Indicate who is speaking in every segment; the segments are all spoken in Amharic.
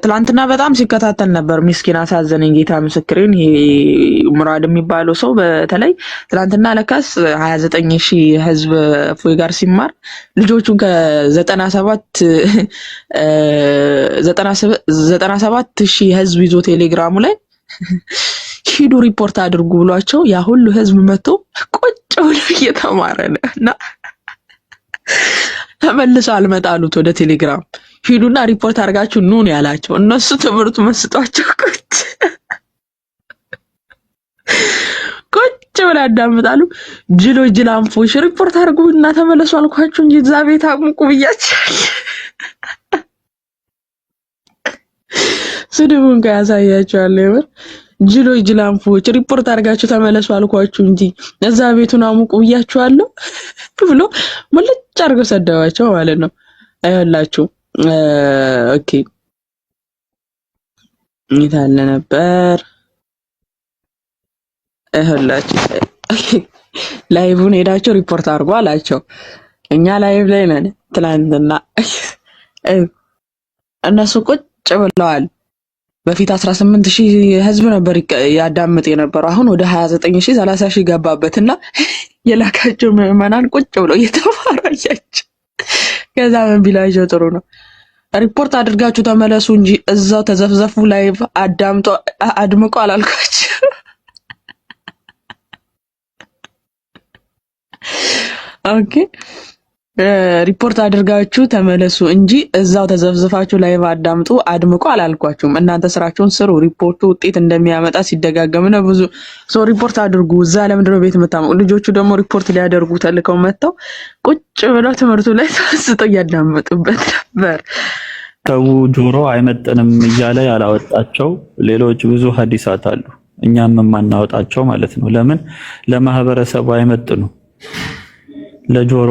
Speaker 1: ትላንትና በጣም ሲከታተል ነበር። ሚስኪን አሳዘነኝ። ጌታ ምስክሬን። ይሄ ሙራድ የሚባለው ሰው በተለይ ትላንትና ለካስ 29,000 ህዝብ እፎይ ጋር ሲማር ልጆቹን ከ97,000 ህዝብ ይዞ ቴሌግራሙ ላይ ሂዱ ሪፖርት አድርጉ ብሏቸው ያ ሁሉ ህዝብ መጥቶ ቁጭ ብሎ እየተማረ ነው እና ተመልሶ አልመጣሉት ወደ ቴሌግራም ሂዱና ሪፖርት አድርጋችሁ ኑን ያላቸው። እነሱ ትምህርቱ መስጧቸው ቁጭ ቁጭ ብለው ያዳምጣሉ። ጅሎ ጅላንፎች ሪፖርት አድርጉ እና ተመለሱ አልኳችሁ እንጂ እዛ ቤት አሙቁ ብያችኋል። ስድቡን ከያሳያችኋለሁ። የምር ጅሎ ጅላንፎች ሪፖርት አድርጋችሁ ተመለሱ አልኳችሁ እንጂ እዛ ቤቱን አሙቁ ብያችኋለሁ ብሎ ሙልጭ አድርገው ሰደባቸው ማለት ነው። አይላችሁ okay፣ የት አለ ነበር? ይኸውላችሁ live ን ሄዳችሁ ሪፖርት አድርጎ አላቸው። እኛ live ላይ ነን። ትላንትና እነሱ ቁጭ ብለዋል። በፊት 18,000 ህዝብ ነበር ያዳምጥ የነበረው። አሁን ወደ 29,000 30,000 ገባበትና የላካቸው ምዕመናን ቁጭ ብለው እየተማሩ አያቸው። ከዛ ምን ቢላቸው ጥሩ ነው? ሪፖርት አድርጋችሁ ተመለሱ እንጂ እዛው ተዘፍዘፉ live አዳምጦ አድምቆ አላልኳቸው። okay ሪፖርት አድርጋችሁ ተመለሱ እንጂ እዛው ተዘፍዝፋችሁ live አዳምጡ አድምቆ አላልኳችሁም። እናንተ ስራችሁን ስሩ። ሪፖርቱ ውጤት እንደሚያመጣ ሲደጋገም ነው ብዙ ሰው ሪፖርት አድርጉ። እዛ ለምንድነው ቤት የምታመቁ? ልጆቹ ደግሞ ሪፖርት ሊያደርጉ ተልከው መጥተው ቁጭ ብለው ትምህርቱ ላይ ተመስጠው እያዳመጡበት ነበር።
Speaker 2: ሰው ጆሮ አይመጥንም እያለ ያላወጣቸው ሌሎች ብዙ ሀዲሳት አሉ፣ እኛም የማናወጣቸው ማለት ነው። ለምን ለማህበረሰቡ አይመጥኑ፣ ለጆሮ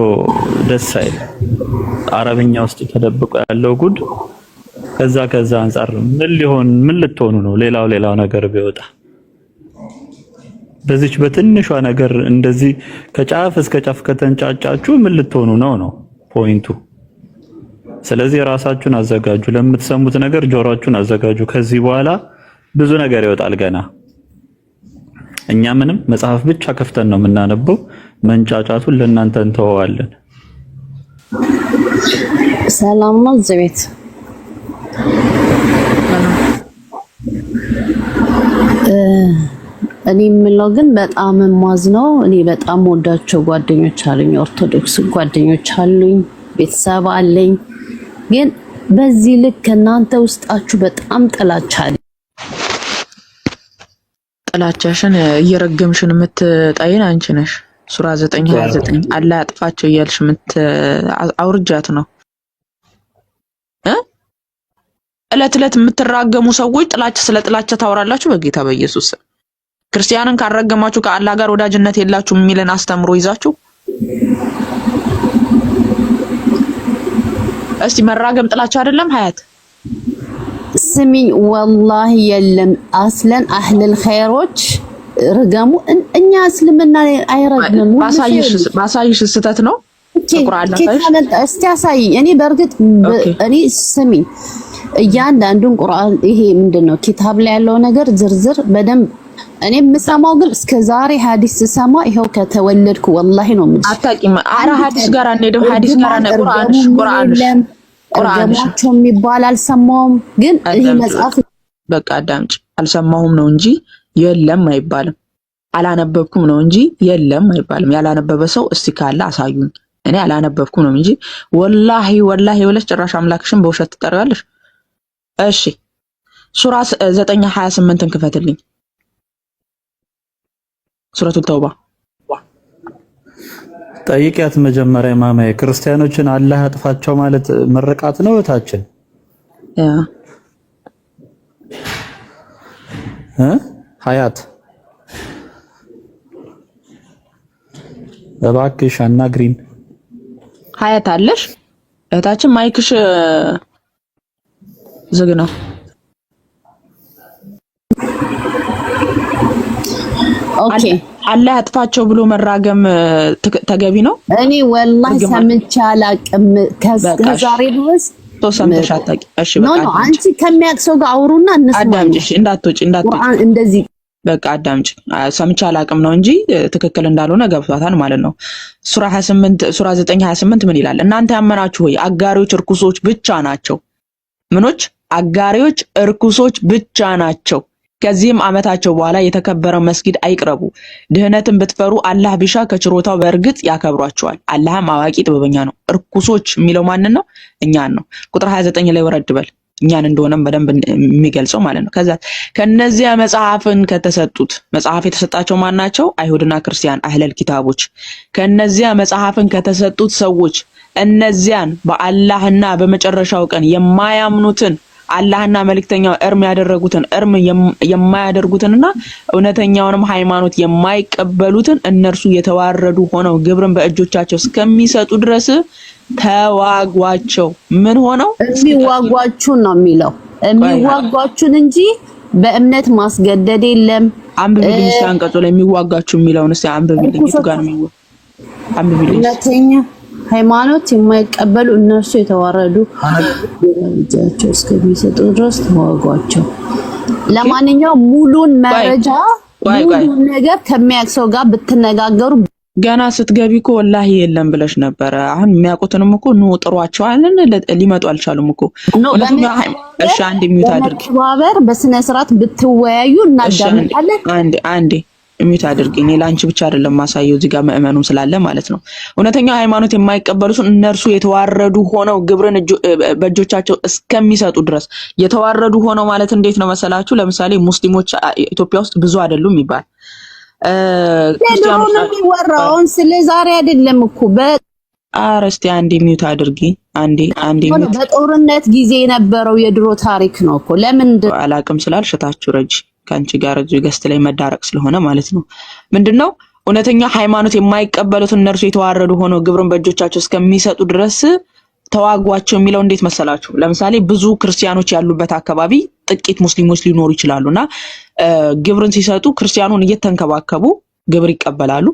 Speaker 2: ደስ አይል። አረብኛ ውስጥ ተደብቆ ያለው ጉድ ከዛ አንጻር ምን ሊሆን ምን ልትሆኑ ነው? ሌላው ሌላው ነገር ቢወጣ በዚች በትንሿ ነገር እንደዚህ ከጫፍ እስከ ጫፍ ከተንጫጫችሁ ምን ልትሆኑ ነው ነው point ኡ። ስለዚህ ራሳችሁን አዘጋጁ፣ ለምትሰሙት ነገር ጆሮአችሁን አዘጋጁ። ከዚህ በኋላ ብዙ ነገር ይወጣል ገና። እኛ ምንም መጽሐፍ ብቻ ከፍተን ነው የምናነበው። መንጫጫቱን ለእናንተ እንተወዋለን።
Speaker 3: ሰላም ነው እዚህ ቤት። እኔ የምለው ግን በጣም የማዝነው እኔ በጣም ወዳቸው ጓደኞች አሉኝ፣ ኦርቶዶክስ ጓደኞች አሉኝ፣ ቤተሰብ አለኝ። ግን በዚህ ልክ እናንተ ውስጣችሁ በጣም ጥላቻ አለ።
Speaker 1: ጥላቻሽን እየረገምሽን የምትጣይን አንቺ ነሽ። ሱራ 9:29 አላህ ያጥፋቸው እያልሽ አውርጃት ነው እ እለት እለት የምትራገሙ ሰዎች ጥላቻ ስለ ጥላቻ ታወራላችሁ። በጌታ በኢየሱስ ክርስቲያንን ካልረገማችሁ ከአላህ ጋር ወዳጅነት የላችሁም የሚልን አስተምሮ ይዛችሁ እስቲ መራገም ጥላቻ አይደለም? ሀያት
Speaker 3: ስሚኝ፣ ወላሂ የለም አስለን አህለል ኸይሮች ርገሙ። እኛ እስልምና አይረግምም።
Speaker 1: ባሳይሽ ስህተት ነው።
Speaker 3: እስቲ አሳይኝ። እኔ በእርግጥ እኔ ስሚኝ፣ እያንዳንዱን ቁርአን ይሄ ምንድን ነው ኪታብ ላይ ያለው ነገር ዝርዝር በደንብ እኔ የምሰማው ግን እስከ ዛሬ ሐዲስ ስሰማ ይኸው ከተወለድኩ ወላሂ ነው የምልሽ።
Speaker 1: አታውቂም። ኧረ ሐዲስ ጋር አንሄድም። ሐዲስ ጋር ቁርአንሽ ቁርአንሽ
Speaker 3: እርገሟቸው የሚባል አልሰማሁም። ግን ይሄ መጽሐፍ
Speaker 1: በቃ አዳምጪ። አልሰማሁም ነው እንጂ የለም አይባልም። አላነበብኩም ነው እንጂ የለም አይባልም። ያላነበበ ሰው እስቲ ካለ አሳዩኝ። እኔ አላነበብኩም ነው እንጂ ወላሂ ወላሂ ብለሽ ጭራሽ አምላክሽን በውሸት ትጠሪዋለሽ። እሺ ሱራ 9:28ን ክፈትልኝ። ሱረቱል ተውባ
Speaker 2: ጠይቂያት መጀመሪያ ማማዬ፣ ክርስቲያኖችን አላህ አጥፋቸው ማለት ምርቃት ነው? እታችን እ ሀያት እባክሽ አናግሪን።
Speaker 1: ሀያት አለሽ እህታችን? mic ሽ ዝግ ነው።
Speaker 3: Okay።
Speaker 1: አላህ ያጥፋቸው ብሎ መራገም ተገቢ ነው?
Speaker 3: እኔ ወላሂ
Speaker 1: እርግማን
Speaker 3: ሰምቼ አላቅም
Speaker 1: በቃ እሺ፣
Speaker 3: ከዛሬ ድረስ።
Speaker 1: ሰምተሽ አታውቂም። እሺ
Speaker 3: No
Speaker 1: በቃ
Speaker 3: No
Speaker 1: አዳምጪ፣
Speaker 3: አንቺ ከሚያውቅ ሰው ጋር አውሩና እንስማ።
Speaker 1: አዳምጪ። እሺ እንዳትወጪ፣ እንዳትወጪ።
Speaker 3: ቁርአን እንደዚህ
Speaker 1: በቃ አዳምጪ። ሰምቼ አላቅም ነው እንጂ ትክክል እንዳልሆነ ገብቷታል ማለት ነው። ሱራ 28፣ ሱራ 9 28 ምን ይላል? እናንተ ያመናችሁ ሆይ አጋሪዎች እርኩሶች ብቻ ናቸው። ምኖች? አጋሪዎች እርኩሶች ብቻ ናቸው። ከዚህም ዓመታቸው በኋላ የተከበረው መስጊድ አይቅረቡ። ድህነትን ብትፈሩ አላህ ቢሻ ከችሮታው በእርግጥ ያከብሯቸዋል። አላህም አዋቂ ጥበበኛ ነው። እርኩሶች የሚለው ማንን ነው? እኛን ነው። ቁጥር 29 ላይ ወረድ በል፣ እኛን እንደሆነም በደንብ የሚገልጸው ማለት ነው። ከዛ ከነዚያ መጽሐፍን ከተሰጡት፣ መጽሐፍ የተሰጣቸው ማን ናቸው? አይሁድና ክርስቲያን አህለል ኪታቦች። ከነዚያ መጽሐፍን ከተሰጡት ሰዎች እነዚያን በአላህና በመጨረሻው ቀን የማያምኑትን፣ አላህና መልእክተኛው እርም ያደረጉትን እርም የማያደርጉትንና እውነተኛውንም ሃይማኖት የማይቀበሉትን እነርሱ የተዋረዱ ሆነው ግብርን በእጆቻቸው እስከሚሰጡ ድረስ ተዋጓቸው። ምን ሆነው?
Speaker 3: የሚዋጓችሁን ነው የሚለው፣ የሚዋጓችሁን እንጂ በእምነት ማስገደድ የለም።
Speaker 1: አንብቢልኝ እስኪ አንቀጹ ላይ የሚዋጋችሁ የሚለውን እስኪ አንብቢልኝ። የቱ ጋር ነው የሚዋ? አንብቢልኝ እስኪ።
Speaker 3: እውነተኛ ሃይማኖት የማይቀበሉ እነርሱ የተዋረዱ እጃቸው እስከሚሰጡ ድረስ ተዋጓቸው። ለማንኛውም ሙሉን መረጃ
Speaker 1: ቆይ ቆይ
Speaker 3: ሙሉን ነገር ከሚያውቅ ሰው ጋር ብትነጋገሩ።
Speaker 1: ገና ስትገቢ እኮ ወላሂ የለም ብለሽ ነበረ። አሁን የሚያውቁትንም እኮ ኑ ጥሯቸዋለን፣ ሊመጡ አልቻሉም እኮ።
Speaker 3: No።
Speaker 1: እውነተኛ እሺ፣ አንድ mute አድርጊ።
Speaker 3: በመተባበር በስነ ስርዓት ብትወያዩ
Speaker 1: እሺ አንዴ
Speaker 3: እናዳምጣለን።
Speaker 1: አንዴ አንዴ mute አድርጊ። እኔ ለአንቺ ብቻ አይደለም ማሳየው እዚህ ጋር ምእመኑም ስላለ ማለት ነው። እውነተኛው ሃይማኖት የማይቀበሉትን እነርሱ የተዋረዱ ሆነው ግብርን በእጆቻቸው እስከሚሰጡ ድረስ። የተዋረዱ ሆነው ማለት እንዴት ነው መሰላችሁ? ለምሳሌ ሙስሊሞች ኢትዮጵያ ውስጥ ብዙ አይደሉም ይባል
Speaker 3: የድሮ
Speaker 1: ክርስቲያኖች
Speaker 3: ነው የሚወራው። አሁን ስለ ዛሬ አይደለም እኮ።
Speaker 1: ኧረ እስቲ አንዴ mute አድርጊ። አንዴ አንዴ mute።
Speaker 3: በጦርነት ጊዜ የነበረው የድሮ ታሪክ ነው እኮ። ለምን
Speaker 1: አላቅም ስላልሽ ታች ውረጅ። ከአንቺ ጋር እዚሁ guest ላይ መዳረቅ ስለሆነ ማለት ነው። ምንድነው እውነተኛ ሃይማኖት የማይቀበሉት እነርሱ የተዋረዱ ሆነው ግብርን በእጆቻቸው እስከሚሰጡ ድረስ ተዋጓቸው የሚለው እንዴት መሰላችሁ? ለምሳሌ ብዙ ክርስቲያኖች ያሉበት አካባቢ ጥቂት ሙስሊሞች ሊኖሩ ይችላሉ እና ግብርን ሲሰጡ ክርስቲያኑን እየተንከባከቡ ግብር ይቀበላሉ።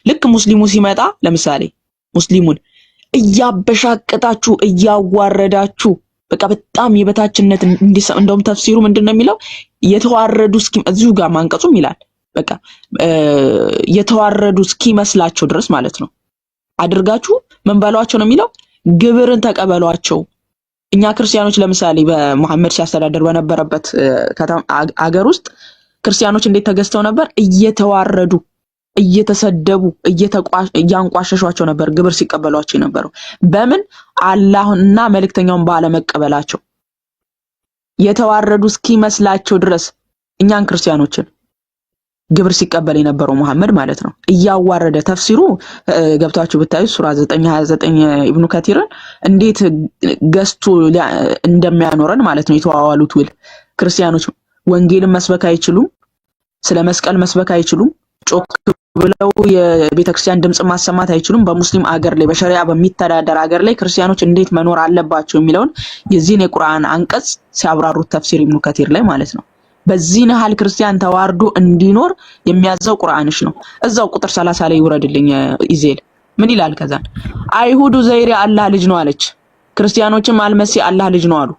Speaker 1: ልክ ሙስሊሙ ሲመጣ ለምሳሌ ሙስሊሙን እያበሻቀጣችሁ፣ እያዋረዳችሁ፣ በቃ በጣም የበታችነት እንዲሰማ፣ እንደውም ተፍሲሩ ምንድን ነው የሚለው? የተዋረዱ እስኪ እዚሁ ጋር ማንቀጹም ይላል፣ በቃ የተዋረዱ እስኪመስላቸው ድረስ ማለት ነው አድርጋችሁ ምን በሏቸው ነው የሚለው፣ ግብርን ተቀበሏቸው። እኛ ክርስቲያኖች ለምሳሌ በመሐመድ ሲያስተዳደር በነበረበት ከተማ አገር ውስጥ ክርስቲያኖች እንዴት ተገዝተው ነበር? እየተዋረዱ፣ እየተሰደቡ፣ እያንቋሸሿቸው ነበር ግብር ሲቀበሏቸው የነበረው። በምን? አላህና መልእክተኛውን ባለመቀበላቸው የተዋረዱ እስኪመስላቸው ድረስ እኛን ክርስቲያኖችን ግብር ሲቀበል የነበረው መሐመድ ማለት ነው። እያዋረደ፣ ተፍሲሩ ገብታችሁ ብታዩ ሱራ 9:29 ኢብኑ ከቲርን እንዴት ገዝቶ እንደሚያኖረን ማለት ነው። የተዋዋሉት ውል ክርስቲያኖች ወንጌልን መስበክ አይችሉም፣ ስለ መስቀል መስበክ አይችሉም፣ ጮክ ብለው የቤተክርስቲያን ድምፅ ማሰማት አይችሉም። በሙስሊም አገር ላይ፣ በሸሪያ በሚተዳደር አገር ላይ ክርስቲያኖች እንዴት መኖር አለባቸው የሚለውን የዚህን የቁርአን አንቀጽ ሲያብራሩት ተፍሲር ኢብኑ ከቲር ላይ ማለት ነው። በዚህን ያህል ክርስቲያን ተዋርዶ እንዲኖር የሚያዘው ቁርአንሽ ነው። እዛው ቁጥር 30 ላይ ይውረድልኝ ኢዜል ምን ይላል? ከዛን አይሁድ ዑዘይር የአላህ ልጅ ነው አለች፣ ክርስቲያኖችም አልመሲህ አላህ ልጅ ነው አሉ።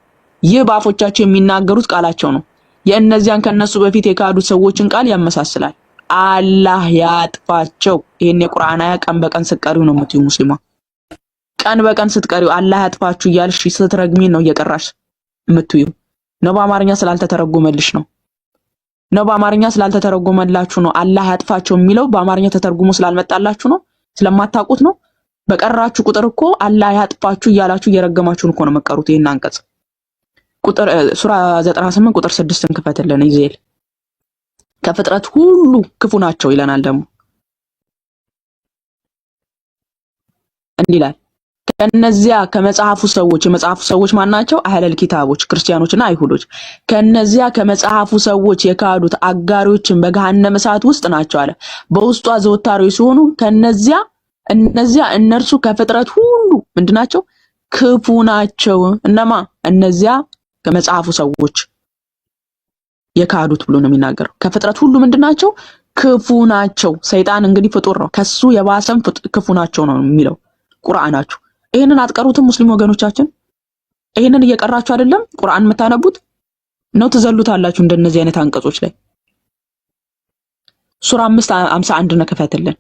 Speaker 1: ይህ በአፎቻቸው የሚናገሩት ቃላቸው ነው። የእነዚያን ከነሱ በፊት የካዱት ሰዎችን ቃል ያመሳስላል። አላህ ያጥፋቸው። ይሄን የቁርአን አያ ቀን በቀን ስትቀሪው ነው የምትዩ ሙስሊሟ። ቀን በቀን ስትቀሪው አላህ ያጥፋችሁ እያልሽ ስትረግሚ ነው እየቀራሽ የምትዩ ነው። በአማርኛ ስላልተተረጎመልሽ ነው ነው በአማርኛ ስላልተተረጎመላችሁ ነው። አላህ ያጥፋቸው የሚለው በአማርኛ ተተርጉሞ ስላልመጣላችሁ ነው፣ ስለማታውቁት ነው። በቀራችሁ ቁጥር እኮ አላህ ያጥፋችሁ እያላችሁ እየረገማችሁን እኮ ነው መቀሩት። ይሄን አንቀጽ ቁጥር ሱራ 98 ቁጥር 6ን ክፈትልን ይዜል። ከፍጥረት ሁሉ ክፉ ናቸው ይለናል። ደግሞ እንዲህ ይላል፣ ከነዚያ ከመጽሐፉ ሰዎች፣ የመጽሐፉ ሰዎች ማን ናቸው? አህለል ኪታቦች ክርስቲያኖችና አይሁዶች። ከነዚያ ከመጽሐፉ ሰዎች የካዱት አጋሪዎችን በገሃነመ እሳት ውስጥ ናቸው አለ። በውስጧ ዘወታሪዎች ሲሆኑ ከነዚያ እነዚያ እነርሱ ከፍጥረት ሁሉ ምንድናቸው? ክፉ ናቸው። እነማ? እነዚያ ከመጽሐፉ ሰዎች የካዱት ብሎ ነው የሚናገረው። ከፍጥረት ሁሉ ምንድናቸው? ክፉ ናቸው። ሰይጣን እንግዲህ ፍጡር ነው፣ ከሱ የባሰም ክፉ ናቸው ነው የሚለው ቁርአናችሁ። ይህንን አትቀሩትም ሙስሊም ወገኖቻችን? ይህንን እየቀራችሁ አይደለም ቁርአን የምታነቡት ነው? ትዘሉታላችሁ። እንደነዚህ አይነት አንቀጾች ላይ ሱራ 5:51 ነው፣ ክፈትልን።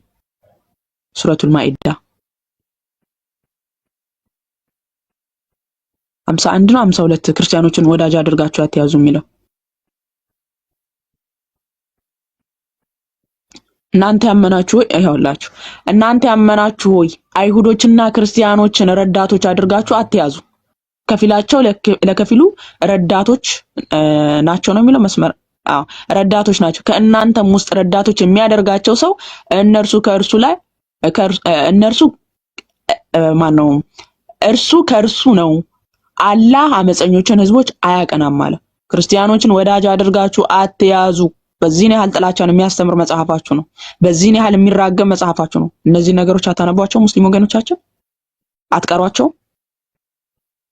Speaker 1: ሱረቱል ማኢዳ 51 ነው 52፣ ክርስቲያኖችን ወዳጅ አድርጋችሁ አትያዙ የሚለው። እናንተ ያመናችሁ ሆይ፣ ይኸውላችሁ፣ እናንተ ያመናችሁ ሆይ አይሁዶችና ክርስቲያኖችን ረዳቶች አድርጋችሁ አትያዙ። ከፊላቸው ለከፊሉ ረዳቶች ናቸው ነው የሚለው መስመር። አዎ፣ ረዳቶች ናቸው። ከእናንተም ውስጥ ረዳቶች የሚያደርጋቸው ሰው እነርሱ ከእርሱ ላይ እነርሱ ማን ነው? እርሱ ከእርሱ ነው። አላህ አመፀኞችን ህዝቦች አያቀናም አለ። ክርስቲያኖችን ወዳጅ አድርጋችሁ አትያዙ። በዚህን ያህል ጥላቻን የሚያስተምር መጽሐፋችሁ ነው። በዚህን ያህል የሚራገም መጽሐፋችሁ ነው። እነዚህ ነገሮች አታነቧቸው? ሙስሊም ወገኖቻችን አትቀሯቸው?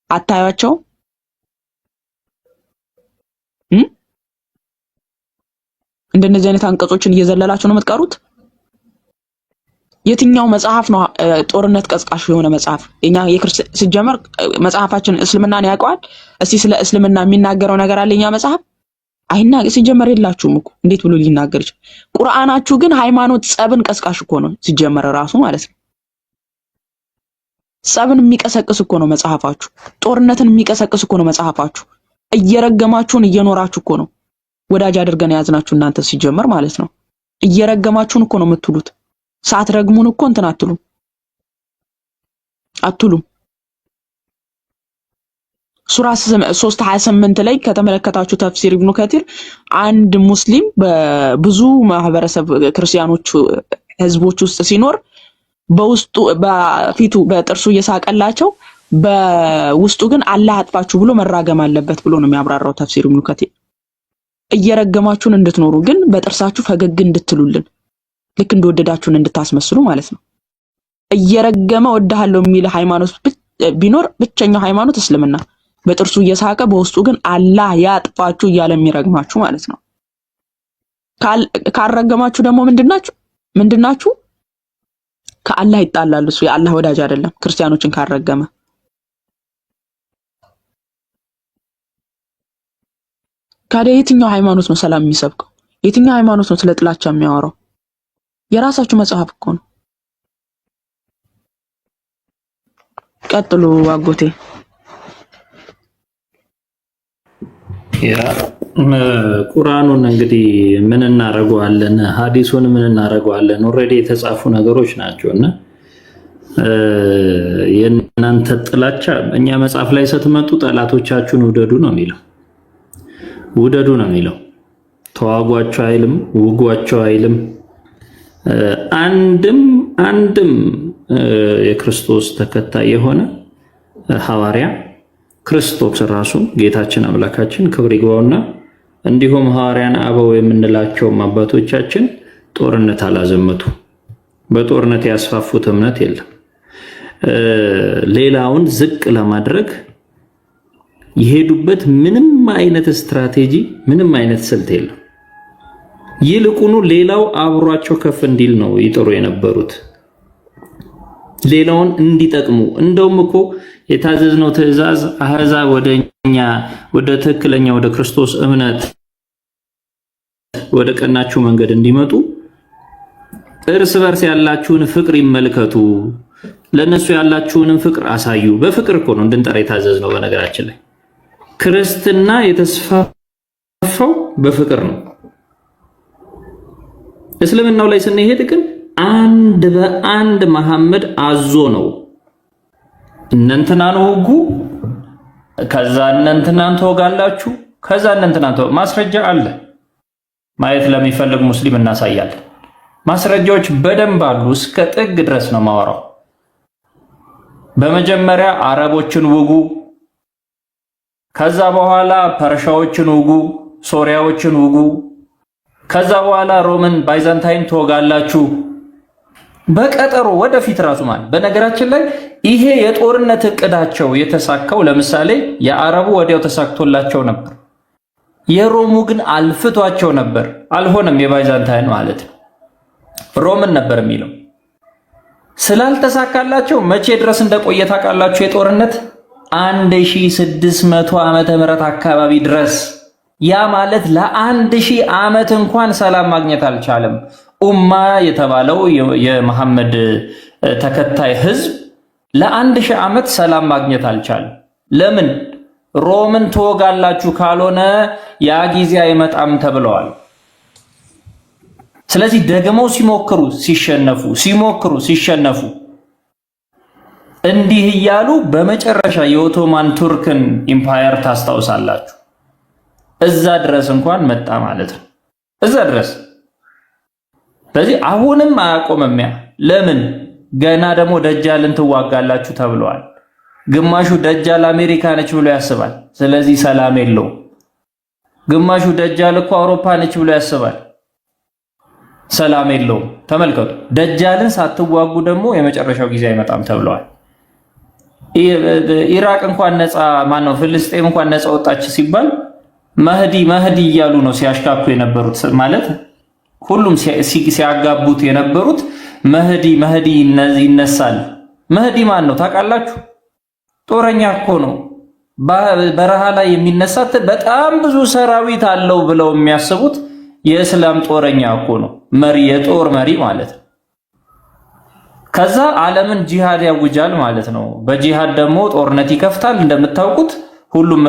Speaker 1: አታዩቸው? እንደነዚህ አይነት አንቀጾችን እየዘለላችሁ ነው የምትቀሩት? የትኛው መጽሐፍ ነው ጦርነት ቀስቃሽ የሆነ መጽሐፍ? የኛ ሲጀመር መጽሐፋችን እስልምናን ያውቀዋል? እስቲ ስለ እስልምና የሚናገረው ነገር አለ የኛ መጽሐፍ? አይና ሲጀመር የላችሁም እኮ፣ እንዴት ብሎ ሊናገር ይችላል? ቁርአናችሁ ግን ሃይማኖት ጸብን ቀስቃሽ እኮ ነው ሲጀመር ራሱ ማለት ነው። ጸብን የሚቀሰቅስ እኮ ነው መጽሐፋችሁ። ጦርነትን የሚቀሰቅስ እኮ ነው መጽሐፋችሁ። እየረገማችሁን እየኖራችሁ እኮ ነው ወዳጅ አድርገን የያዝናችሁ እናንተ ሲጀመር ማለት ነው። እየረገማችሁን እኮ ነው የምትውሉት። ሳትረግሙን እኮ እንትን አትሉም አትሉም። ሱራ 3:28 ላይ ከተመለከታችሁ ተፍሲር ኢብኑ ከቲር አንድ ሙስሊም በብዙ ማህበረሰብ ክርስቲያኖች ህዝቦች ውስጥ ሲኖር በውስጡ በፊቱ በጥርሱ እየሳቀላቸው በውስጡ ግን አላህ አጥፋችሁ ብሎ መራገም አለበት ብሎ ነው የሚያብራራው ተፍሲር ኢብኑ ከቲር። እየረገማችሁን እንድትኖሩ ግን በጥርሳችሁ ፈገግ እንድትሉልን፣ ልክ እንደወደዳችሁን እንድታስመስሉ ማለት ነው። እየረገመ ወድሃለሁ የሚል ሃይማኖት ቢኖር ብቸኛው ሃይማኖት እስልምና፣ በጥርሱ እየሳቀ በውስጡ ግን አላህ ያጥፋችሁ እያለ የሚረግማችሁ ማለት ነው። ካልረገማችሁ ደግሞ ምንድናችሁ? ምንድናችሁ? ከአላህ ይጣላል። እሱ የአላህ ወዳጅ አይደለም ክርስቲያኖችን ካልረገመ። ታዲያ የትኛው ሃይማኖት ነው ሰላም የሚሰብከው? የትኛው ሃይማኖት ነው ስለ ጥላቻ የሚያወራው? የራሳችሁ መጽሐፍ እኮ ነው። ቀጥሉ አጎቴ።
Speaker 2: ያ ቁርአኑን እንግዲህ ምን እናደርገዋለን? ሀዲሱን ምን እናደርገዋለን? Already የተጻፉ ነገሮች ናቸው እና የእናንተ ጥላቻ እኛ መጽሐፍ ላይ ስትመጡ ጠላቶቻችሁን ውደዱ ነው የሚለው። ውደዱ ነው የሚለው። ተዋጓቸው አይልም፣ ውጓቸው አይልም። አንድም አንድም የክርስቶስ ተከታይ የሆነ ሐዋርያ፣ ክርስቶስ ራሱ ጌታችን አምላካችን ክብር ይግባውና እንዲሁም ሐዋርያን አበው የምንላቸውም አባቶቻችን ጦርነት አላዘመቱ። በጦርነት ያስፋፉት እምነት የለም። ሌላውን ዝቅ ለማድረግ የሄዱበት ምንም አይነት ስትራቴጂ፣ ምንም አይነት ስልት የለም። ይልቁኑ ሌላው አብሯቸው ከፍ እንዲል ነው ይጥሩ የነበሩት፣ ሌላውን እንዲጠቅሙ። እንደውም እኮ የታዘዝነው ትእዛዝ አህዛብ ወደኛ ወደ ትክክለኛ ወደ ክርስቶስ እምነት ወደ ቀናችሁ መንገድ እንዲመጡ እርስ በርስ ያላችሁን ፍቅር ይመልከቱ፣ ለነሱ ያላችሁንም ፍቅር አሳዩ። በፍቅር እኮ ነው እንድንጠራ የታዘዝነው። በነገራችን ላይ ክርስትና የተስፋፋው በፍቅር ነው። እስልምናው ላይ ስንሄድ ግን አንድ በአንድ መሐመድ አዞ ነው እነንትናን ውጉ፣ ከዛ እነንትናን ትወጋላችሁ፣ ከዛ እነንትናን ማስረጃ አለ። ማየት ለሚፈልግ ሙስሊም እናሳያለን። ማስረጃዎች በደንብ አሉ። እስከ ጥግ ድረስ ነው ማወራው። በመጀመሪያ አረቦችን ውጉ፣ ከዛ በኋላ ፐርሻዎችን ውጉ፣ ሶሪያዎችን ውጉ፣ ከዛ በኋላ ሮምን ባይዛንታይን ትወጋላችሁ። በቀጠሮ ወደፊት ራሱ ማለት። በነገራችን ላይ ይሄ የጦርነት እቅዳቸው የተሳካው ለምሳሌ የአረቡ ወዲያው ተሳክቶላቸው ነበር። የሮሙ ግን አልፍቷቸው ነበር። አልሆነም። የባይዛንታይን ማለት ነው።
Speaker 4: ሮምን ነበር የሚለው። ስላልተሳካላቸው መቼ ድረስ እንደቆየ ታውቃላችሁ? የጦርነት 1600 ዓመተ ምህረት አካባቢ ድረስ። ያ ማለት ለ1000 ዓመት እንኳን ሰላም ማግኘት አልቻለም። ኡማ የተባለው የመሐመድ ተከታይ ህዝብ ለ1000 ዓመት ሰላም ማግኘት አልቻለም። ለምን? ሮምን ትወጋላችሁ ካልሆነ ያ ጊዜ አይመጣም ተብለዋል። ስለዚህ ደግመው ሲሞክሩ ሲሸነፉ፣ ሲሞክሩ ሲሸነፉ፣ እንዲህ እያሉ በመጨረሻ የኦቶማን ቱርክን empire ታስታውሳላችሁ። እዛ ድረስ እንኳን መጣ ማለት ነው። እዛ ድረስ። ስለዚህ አሁንም አያቆምም። ያ ለምን ገና ደግሞ ደጃልን ትዋጋላችሁ ተብለዋል። ግማሹ ደጃል አሜሪካ ነች ብሎ ያስባል። ስለዚህ ሰላም የለውም። ግማሹ ደጃል እኮ አውሮፓ ነች ብሎ ያስባል። ሰላም የለውም። ተመልከቱ፣ ደጃልን ሳትዋጉ ደግሞ የመጨረሻው ጊዜ አይመጣም ተብለዋል። ኢራቅ እንኳን ነፃ ማነው ፍልስጤም እንኳን ነፃ ወጣች ሲባል መህዲ መህዲ እያሉ ነው ሲያሽካኩ የነበሩት። ማለት ሁሉም ሲያጋቡት የነበሩት መህዲ መህዲ ይነሳል። መህዲ ማን ነው ታውቃላችሁ? ጦረኛ እኮ ነው። በረሃ ላይ የሚነሳ በጣም ብዙ ሰራዊት አለው ብለው የሚያስቡት የእስላም ጦረኛ እኮ ነው። መሪ፣ የጦር መሪ ማለት ነው። ከዛ ዓለምን ጂሃድ ያውጃል ማለት ነው። በጂሃድ ደግሞ ጦርነት ይከፍታል። እንደምታውቁት ሁሉም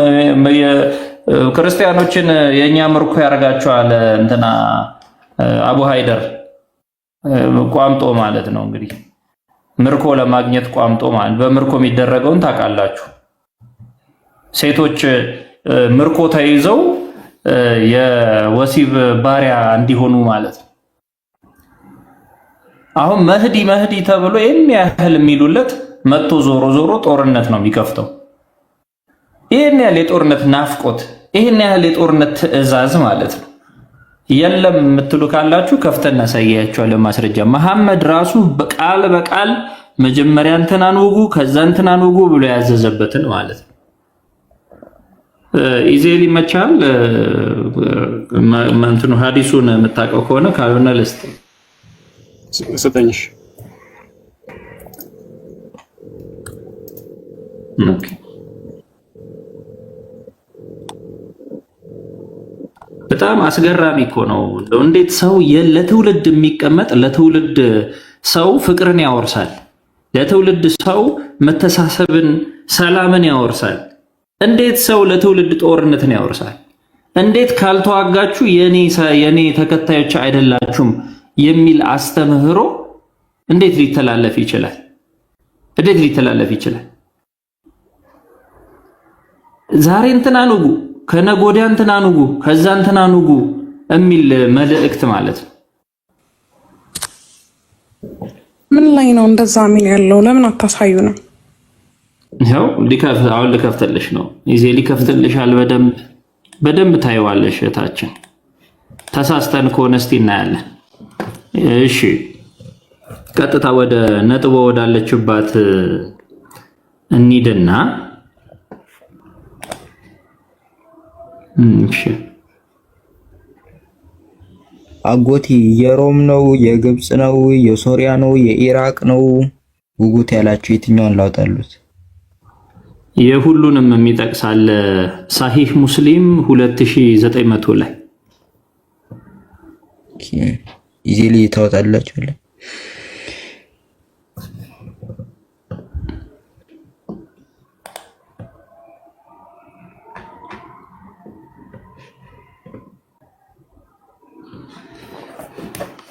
Speaker 4: ክርስቲያኖችን የኛ ምርኮ ያደርጋቸዋል። እንትና አቡ ሃይደር ቋምጦ ማለት ነው እንግዲህ ምርኮ ለማግኘት ቋምጦ ማለት በምርኮ የሚደረገውን ታውቃላችሁ። ሴቶች ምርኮ ተይዘው የወሲብ ባሪያ እንዲሆኑ ማለት ነው። አሁን መህዲ መህዲ ተብሎ ይህን ያህል የሚሉለት መጥቶ ዞሮ ዞሮ ጦርነት ነው የሚከፍተው። ይህን ያህል የጦርነት ናፍቆት፣ ይህን ያህል የጦርነት ትዕዛዝ ማለት ነው። የለም የምትሉ ካላችሁ ከፍተን እናሳያቸዋለን ማስረጃ። መሐመድ ራሱ በቃል በቃል መጀመሪያ እንትናን ውጉ ከዛ እንትናን ውጉ ብሎ ያዘዘበትን ማለት ነው። ኢዜል ይመቻል። እንትኑ ሀዲሱን የምታውቀው ከሆነ ካልሆነ ልስጥ።
Speaker 5: ስጠኝሽ።
Speaker 4: Okay። በጣም አስገራሚ እኮ ነው። እንደው እንዴት ሰው ለትውልድ የሚቀመጥ፣ ለትውልድ ሰው ፍቅርን ያወርሳል፣ ለትውልድ ሰው መተሳሰብን፣ ሰላምን ያወርሳል። እንዴት ሰው ለትውልድ ጦርነትን ያወርሳል? እንዴት ካልተዋጋችሁ የኔ ተከታዮች አይደላችሁም የሚል አስተምህሮ እንዴት ሊተላለፍ ይችላል? እንዴት ሊተላለፍ ይችላል? ዛሬ እንትናን ውጉ፣ ከነገ ወዲያ እንትናን ውጉ፣ ከዛ እንትናን ውጉ የሚል መልእክት ማለት ነው።
Speaker 6: ምን ላይ ነው እንደዛ የሚል ያለው? ለምን አታሳዩ ነው?
Speaker 4: ይኸው አሁን ልከፍትልሽ ነው። ይዜ ሊከፍትልሻል። በደንብ በደንብ ታይዋለሽ። እታችን ተሳስተን ከሆነ እስቲ እናያለን። እሺ ቀጥታ ወደ ነጥቦ ወዳለችባት እንሂድና እሺ።
Speaker 7: አጎቴ የሮም ነው፣ የግብፅ ነው፣ የሶሪያ ነው፣ የኢራቅ ነው ውጉት ያላችሁ የትኛውን ላውጣሉት?
Speaker 4: የሁሉንም የሚጠቅሳል ሳሂህ ሙስሊም 2900 ላይ።
Speaker 7: Easily ታወጣላችሁ።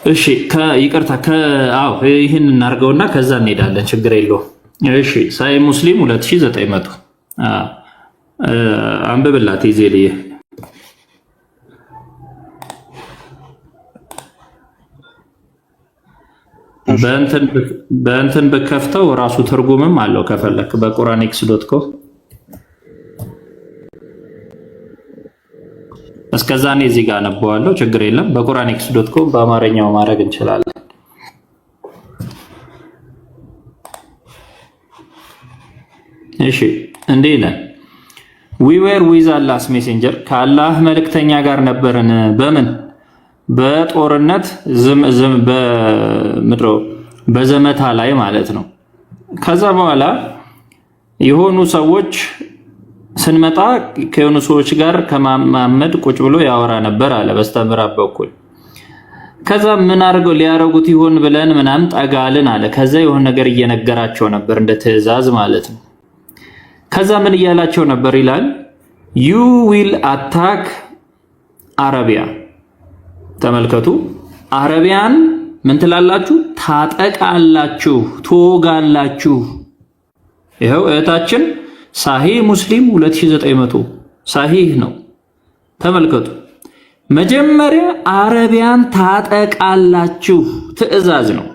Speaker 4: እሺ ይቅርታ፣ አዎ ይህን እናድርገውና ከዛ እንሄዳለን። ችግር የለውም። እሺ ሳሂህ ሙስሊም 2900 አንብብላት ይዜልዬ። በእንትን ብከፍተው ራሱ ትርጉምም አለው ከፈለክ በ QuranX.com። እስከዛ እኔ እዚህ ጋር አነበዋለሁ። ችግር የለም። በ QuranX.com በአማርኛው ማድረግ እንችላለን። እሺ እንዲህ ይላል፣ "We were with Allah's messenger" ከአላህ መልእክተኛ ጋር ነበርን። በምን? በጦርነት በምድሮ በዘመታ ላይ ማለት ነው። ከዛ በኋላ የሆኑ ሰዎች ስንመጣ ከሆኑ ሰዎች ጋር ከመሐመድ ቁጭ ብሎ ያወራ ነበር አለ በስተምዕራብ በኩል። ከዛ ምን አድርገው ሊያረጉት ይሆን ብለን ምናምን ጠጋልን አለ። ከዛ የሆነ ነገር እየነገራቸው ነበር እንደ ትዕዛዝ ማለት ነው። ከዛ ምን እያላቸው ነበር ይላል፣ "You will attack Arabia።" ተመልከቱ፣ አረቢያን ምን ትላላችሁ? ታጠቃላችሁ፣ ትወጋላችሁ። ይኸው እህታችን ሳሂህ ሙስሊም 2900 ሳሂህ ነው። ተመልከቱ። መጀመሪያ አረቢያን ታጠቃላችሁ ትዕዛዝ ነው።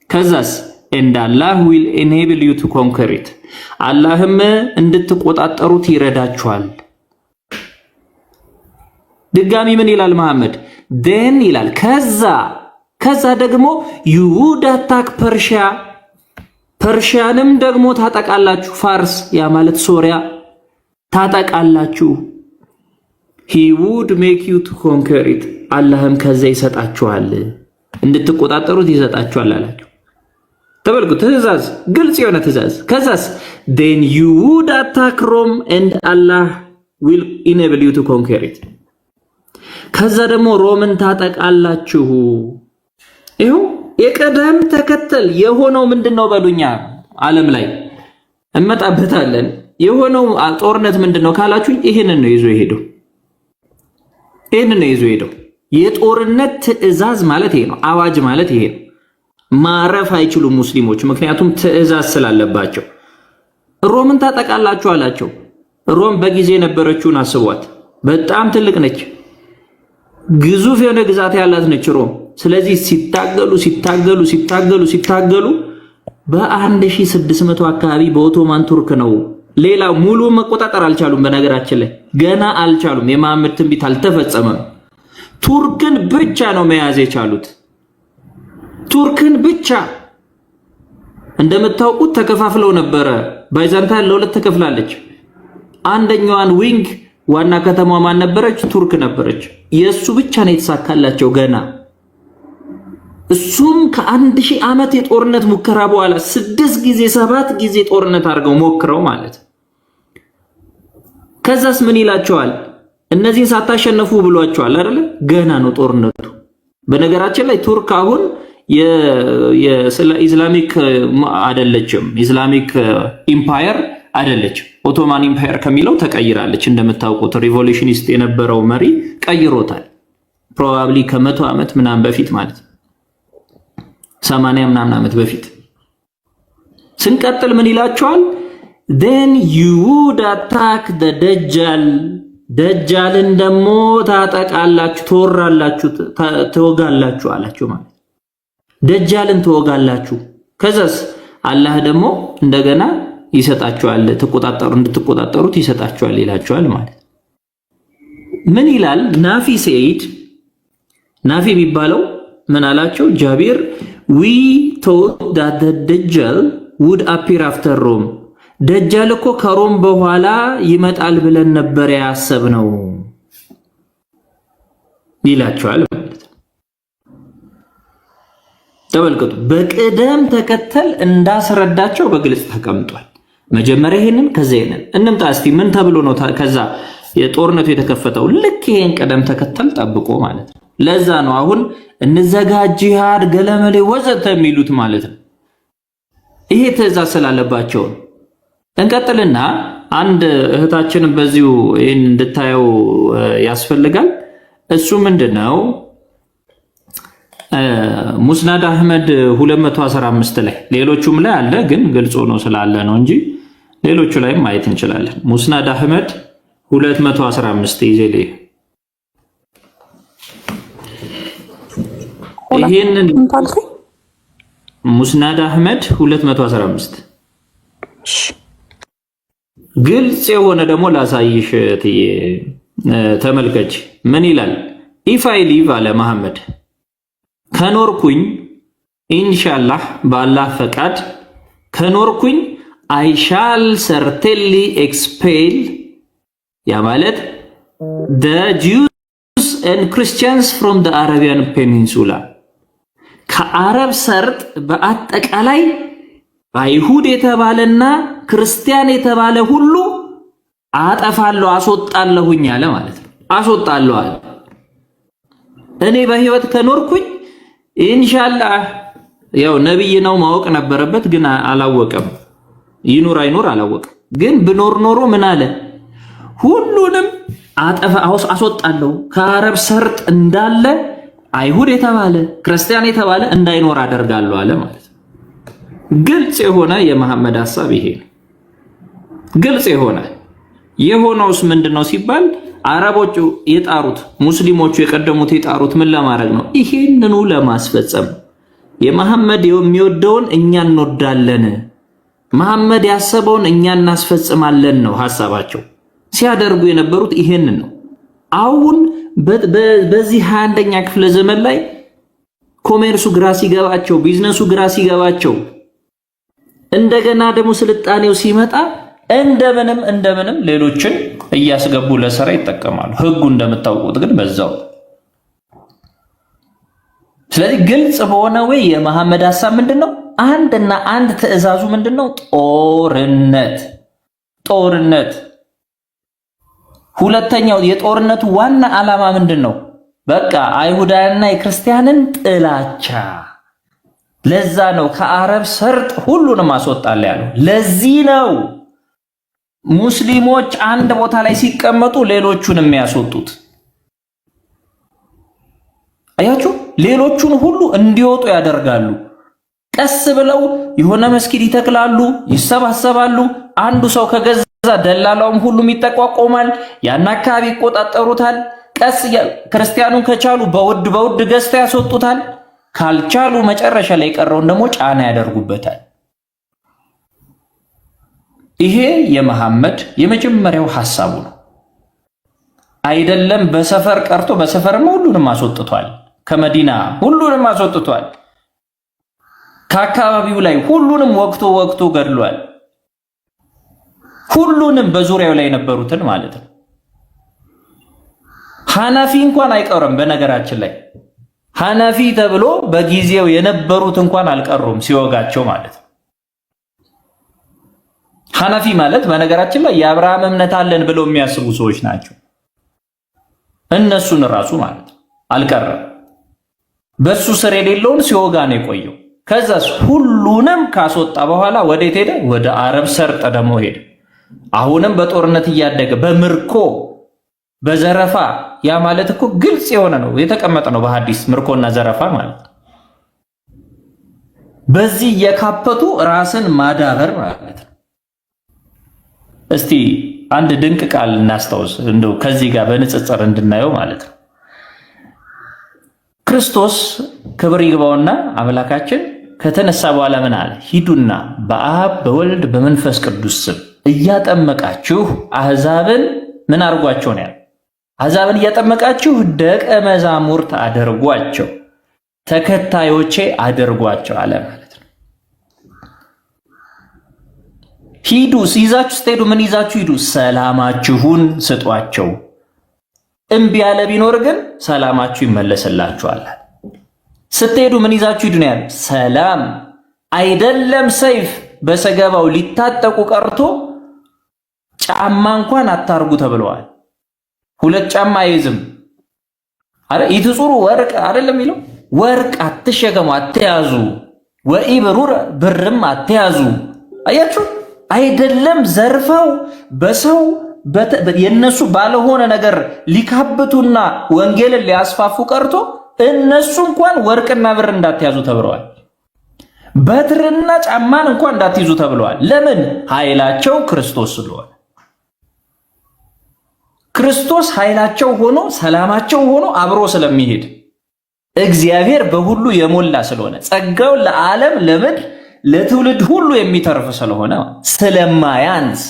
Speaker 4: ከዛስ "And Allah will enable you to conquer it።" አላህም እንድትቆጣጠሩት ይረዳችኋል። ድጋሚ ምን ይላል መሐመድ? Then ይላል፣ ከዛ ደግሞ "You would attack Persia።" ፐርሺያንም ደግሞ ታጠቃላችሁ። ፋርስ፣ ያ ማለት ሶሪያ ታጠቃላችሁ። "He would make you to conquer it።" አላህም ከዛ ይሰጣችኋል፣ እንድትቆጣጠሩት ይሰጣችኋል አላቸው። ተመልከቱ፣ ትዕዛዝ፣ ግልጽ የሆነ ትዕዛዝ። ከዛስ "Then you would attack Rome and Allah will enable you to conquer it።" ከዛ ደግሞ ሮምን ታጠቃላችሁ። ይኸው የቅደም ተከተል የሆነው ምንድን ነው በሉኛ። ዓለም ላይ እመጣበታለን። የሆነው ጦርነት ምንድን ነው ካላችሁኝ፣ ይህንን ነው ይዞ የሄደው። ይህንን ነው ይዞ የሄደው። የጦርነት ትዕዛዝ ማለት ይሄ ነው። አዋጅ ማለት ይሄ ነው። ማረፍ አይችሉም ሙስሊሞች፣ ምክንያቱም ትዕዛዝ ስላለባቸው። ሮምን ታጠቃላችሁ አላቸው። ሮም በጊዜ የነበረችውን አስቧት። በጣም ትልቅ ነች። ግዙፍ የሆነ ግዛት ያላት ነች ሮም። ስለዚህ ሲታገሉ ሲታገሉ ሲታገሉ ሲታገሉ በ1600 አካባቢ በኦቶማን ቱርክ ነው። ሌላ ሙሉ መቆጣጠር አልቻሉም። በነገራችን ላይ ገና አልቻሉም። የመሐመድ ትንቢት አልተፈጸመም። ቱርክን ብቻ ነው መያዝ የቻሉት። ቱርክን ብቻ። እንደምታውቁት ተከፋፍለው ነበረ። ባይዛንታይን ለሁለት ተከፍላለች። አንደኛዋን wing ዋና ከተማዋ ማን ነበረች? ቱርክ ነበረች። የእሱ ብቻ ነው የተሳካላቸው ገና፣ እሱም ከ1000 ዓመት የጦርነት ሙከራ በኋላ፣ ስድስት ጊዜ ሰባት ጊዜ ጦርነት አድርገው ሞክረው ማለት። ከዛስ ምን ይላቸዋል? እነዚህን ሳታሸነፉ ብሏቸዋል አይደለ? ገና ነው ጦርነቱ። በነገራችን ላይ ቱርክ አሁን Islamic አይደለችም፣ Islamic empire አይደለችም። Ottoman Empire ከሚለው ተቀይራለች። እንደምታውቁት revolutionist የነበረው መሪ ቀይሮታል። Probably ከ100 ዓመት ምናምን በፊት ማለት ነው፣ 80 ምናምን ዓመት በፊት። ስንቀጥል ምን ይላቸዋል? "Then you would attack the ደጃል።" ደጃልን ደግሞ ታጠቃላችሁ፣ ትወራላችሁ፣ ትወጋላችሁ አላችሁ ማለት ደጃልን ትወጋላችሁ። ከዛስ አላህ ደግሞ እንደገና ይሰጣችኋል፣ ትቆጣጠሩ እንድትቆጣጠሩት ይሰጣችኋል ይላችኋል ማለት። ምን ይላል ናፊ said፣ ናፊ የሚባለው ምን አላቸው? ጃቢር፣ "We thought that ደጃል would appear after Rome።" ደጃል እኮ ከሮም በኋላ ይመጣል ብለን ነበር ያሰብነው ይላቸዋል ማለት ነው። ተመልከቱ፣ በቅደም ተከተል እንዳስረዳቸው በግልጽ ተቀምጧል። መጀመሪያ ይሄንን፣ ከዛ ይሄንን። እንምጣ እስቲ፣ ምን ተብሎ ነው ከዛ የጦርነቱ የተከፈተው? ልክ ይሄን ቅደም ተከተል ጠብቆ ማለት ነው። ለዛ ነው አሁን እንዘጋጅ፣ ጂሃድ፣ ገለመሌ ወዘተ የሚሉት ማለት ነው። ይሄ ትዕዛዝ ስላለባቸው ነው። እንቀጥልና አንድ እህታችንን በዚሁ ይህን እንድታየው ያስፈልጋል። እሱ ምንድን ነው? ሙስናድ አህመድ 215 ላይ፣ ሌሎቹም ላይ አለ፣ ግን ግልጽ ሆኖ ስላለ ነው እንጂ ሌሎቹ ላይም ማየት እንችላለን። ሙስናድ አህመድ 215 ይዜ ይሄንን ሙስናድ አህመድ 215 ግልጽ የሆነ ደግሞ ላሳይሽ እትዬ፣ ተመልከች። ምን ይላል? "If I live" አለ መሐመድ፣ ከኖርኩኝ፣ ኢንሻላህ በአላህ ፈቃድ ከኖርኩኝ፣ "I shall certainly expel" ያ ማለት "the Jews and Christians from the Arabian Peninsula። ከአረብ ሰርጥ በአጠቃላይ አይሁድ የተባለና ክርስቲያን የተባለ ሁሉ አጠፋለሁ፣ አስወጣለሁኝ አለ ማለት ነው። አስወጣለሁ አለ። እኔ በህይወት ከኖርኩኝ ኢንሻአላህ። ያው ነብይ ነው፣ ማወቅ ነበረበት፣ ግን አላወቀም። ይኑር አይኑር አላወቀም። ግን ብኖር ኖሮ ምን አለ? ሁሉንም አጠፋ፣ አስወጣለሁ፣ ከአረብ ሰርጥ እንዳለ አይሁድ የተባለ ክርስቲያን የተባለ እንዳይኖር አደርጋለሁ አለ ማለት ነው። ግልጽ የሆነ የመሐመድ ሐሳብ ይሄ ነው። ግልጽ የሆነ የሆነውስ ምንድነው ሲባል አረቦቹ የጣሩት፣ ሙስሊሞቹ የቀደሙት የጣሩት ምን ለማድረግ ነው? ይሄንኑ ለማስፈጸም። የመሐመድ የሚወደውን እኛ እንወዳለን፣ መሐመድ ያሰበውን እኛ እናስፈጽማለን ነው ሐሳባቸው። ሲያደርጉ የነበሩት ይሄንን ነው። አሁን በዚህ 21ኛ ክፍለ ዘመን ላይ commerce ኡ ግራ ሲገባቸው፣ ቢዝነሱ ግራ ሲገባቸው፣ እንደገና ደግሞ ስልጣኔው ሲመጣ እንደምንም እንደምንም ሌሎችን እያስገቡ ለስራ ይጠቀማሉ። ህጉ እንደምታውቁት ግን በዛው። ስለዚህ ግልጽ በሆነ ወይ የመሐመድ ሐሳብ ምንድን ነው? አንድና አንድ ትዕዛዙ ምንድን ነው? ጦርነት፣ ጦርነት። ሁለተኛው የጦርነቱ ዋና ዓላማ ምንድን ነው? በቃ አይሁዳንና የክርስቲያንን ጥላቻ። ለዛ ነው ከአረብ ሰርጥ ሁሉንም አስወጣለሁ ያለው። ለዚህ ነው ሙስሊሞች አንድ ቦታ ላይ ሲቀመጡ ሌሎቹን የሚያስወጡት። አያችሁ፣ ሌሎቹን ሁሉ እንዲወጡ ያደርጋሉ። ቀስ ብለው የሆነ መስጊድ ይተክላሉ፣ ይሰባሰባሉ። አንዱ ሰው ከገዛ ደላላውም ሁሉም ይጠቋቆማል፣ ያን አካባቢ ይቆጣጠሩታል። ቀስ ክርስቲያኑን ከቻሉ በውድ በውድ ገዝተው ያስወጡታል። ካልቻሉ መጨረሻ ላይ የቀረውን ደግሞ ጫና ያደርጉበታል። ይሄ የመሐመድ የመጀመሪያው ሐሳቡ ነው። አይደለም በሰፈር ቀርቶ፣ በሰፈርም ሁሉንም አስወጥቷል። ከመዲና ሁሉንም አስወጥቷል። ከአካባቢው ላይ ሁሉንም ወቅቶ ወቅቶ ገድሏል። ሁሉንም በዙሪያው ላይ የነበሩትን ማለት ነው። ሐናፊ እንኳን አይቀርም። በነገራችን ላይ ሐናፊ ተብሎ በጊዜው የነበሩት እንኳን አልቀሩም ሲወጋቸው ማለት ነው። ሐናፊ ማለት በነገራችን ላይ የአብርሃም እምነት አለን ብለው የሚያስቡ ሰዎች ናቸው። እነሱን ራሱ ማለት ነው አልቀረም። በሱ ስር የሌለውን ሲወጋ ነው የቆየው። ከዛስ ሁሉንም ካስወጣ በኋላ ወዴት ሄደ? ወደ አረብ ሰርጥ ደግሞ ሄደ። አሁንም በጦርነት እያደገ፣ በምርኮ፣ በዘረፋ። ያ ማለት እኮ ግልጽ የሆነ ነው፣ የተቀመጠ ነው በሐዲስ፣ ምርኮና ዘረፋ ማለት ነው። በዚህ እየካበቱ ራስን ማዳበር ማለት ነው። እስቲ አንድ ድንቅ ቃል እናስታውስ፣ እንደው ከዚህ ጋር በንጽጽር እንድናየው ማለት ነው። ክርስቶስ ክብር ይግባውና አምላካችን ከተነሳ በኋላ ምን አለ? ሂዱና በአብ፣ በወልድ፣ በመንፈስ ቅዱስ ስም እያጠመቃችሁ አሕዛብን ምን አድርጓቸው ነው ያለው? አሕዛብን እያጠመቃችሁ ደቀ መዛሙርት አድርጓቸው፣ ተከታዮቼ አድርጓቸው አለ ማለት ነው። ሂዱ፣ ይዛችሁ ስትሄዱ ምን ይዛችሁ ሂዱ? ሰላማችሁን ስጧቸው። እምቢ ያለ ቢኖር ግን ሰላማችሁ ይመለስላችኋል። ስትሄዱ ምን ይዛችሁ ሂዱ ነው ያለው? ሰላም። አይደለም ሰይፍ በሰገባው ሊታጠቁ ቀርቶ ጫማ እንኳን አታርጉ ተብለዋል። ሁለት ጫማ አይዝም። አረ ኢትጹሩ ወርቅ አይደለም የሚለው? ወርቅ አትሸከሙ፣ አትያዙ። ወኢብሩር ብርም አትያዙ። አያችሁ፣ አይደለም ዘርፈው በሰው የነሱ ባለሆነ ነገር ሊካብቱና ወንጌልን ሊያስፋፉ ቀርቶ እነሱ እንኳን ወርቅና ብር እንዳትያዙ ተብለዋል። በትርና ጫማን እንኳን እንዳትይዙ ተብለዋል። ለምን? ኃይላቸው ክርስቶስ ስለሆነ። ክርስቶስ ኃይላቸው ሆኖ፣ ሰላማቸው ሆኖ አብሮ ስለሚሄድ፣ እግዚአብሔር በሁሉ የሞላ ስለሆነ፣ ጸጋው ለዓለም፣ ለምድር፣ ለትውልድ ሁሉ የሚተርፍ ስለሆነ፣ ስለማያንስ።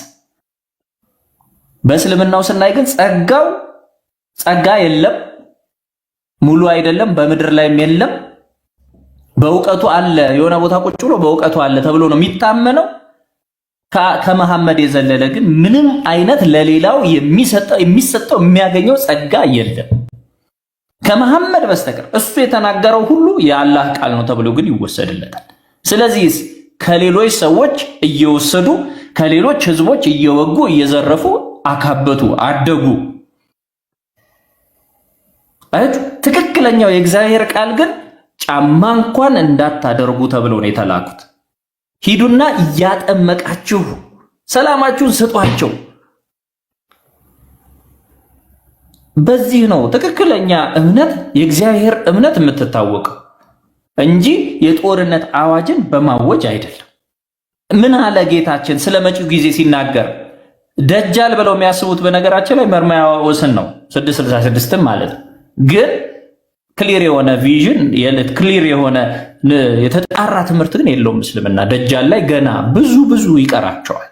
Speaker 4: በእስልምናው ስናይ ግን ጸጋው ጸጋ የለም፣ ሙሉ አይደለም፣ በምድር ላይም የለም። በእውቀቱ አለ፣ የሆነ ቦታ ቁጭ ብሎ በእውቀቱ አለ ተብሎ ነው የሚታመነው። ከመሐመድ የዘለለ ግን ምንም አይነት ለሌላው የሚሰጠው የሚያገኘው ጸጋ የለም። ከመሐመድ በስተቀር እሱ የተናገረው ሁሉ የአላህ ቃል ነው ተብሎ ግን ይወሰድለታል። ስለዚህ ከሌሎች ሰዎች እየወሰዱ ከሌሎች ህዝቦች እየወጉ እየዘረፉ አካበቱ፣ አደጉ። አያችሁ፣ ትክክለኛው የእግዚአብሔር ቃል ግን ጫማ እንኳን እንዳታደርጉ ተብለው ነው የተላኩት። ሂዱና እያጠመቃችሁ ሰላማችሁን ስጧቸው። በዚህ ነው ትክክለኛ እምነት የእግዚአብሔር እምነት የምትታወቀው እንጂ የጦርነት አዋጅን በማወጅ አይደለም። ምን አለ ጌታችን ስለ መጪው ጊዜ ሲናገር? ደጃል ብለው የሚያስቡት በነገራችን ላይ መርማያዎስን ነው፣ 666 ማለት ነው። ግን clear የሆነ vision፣ clear የሆነ የተጣራ ትምህርት ግን የለውም እስልምና። ደጃል ላይ ገና ብዙ ብዙ ይቀራቸዋል።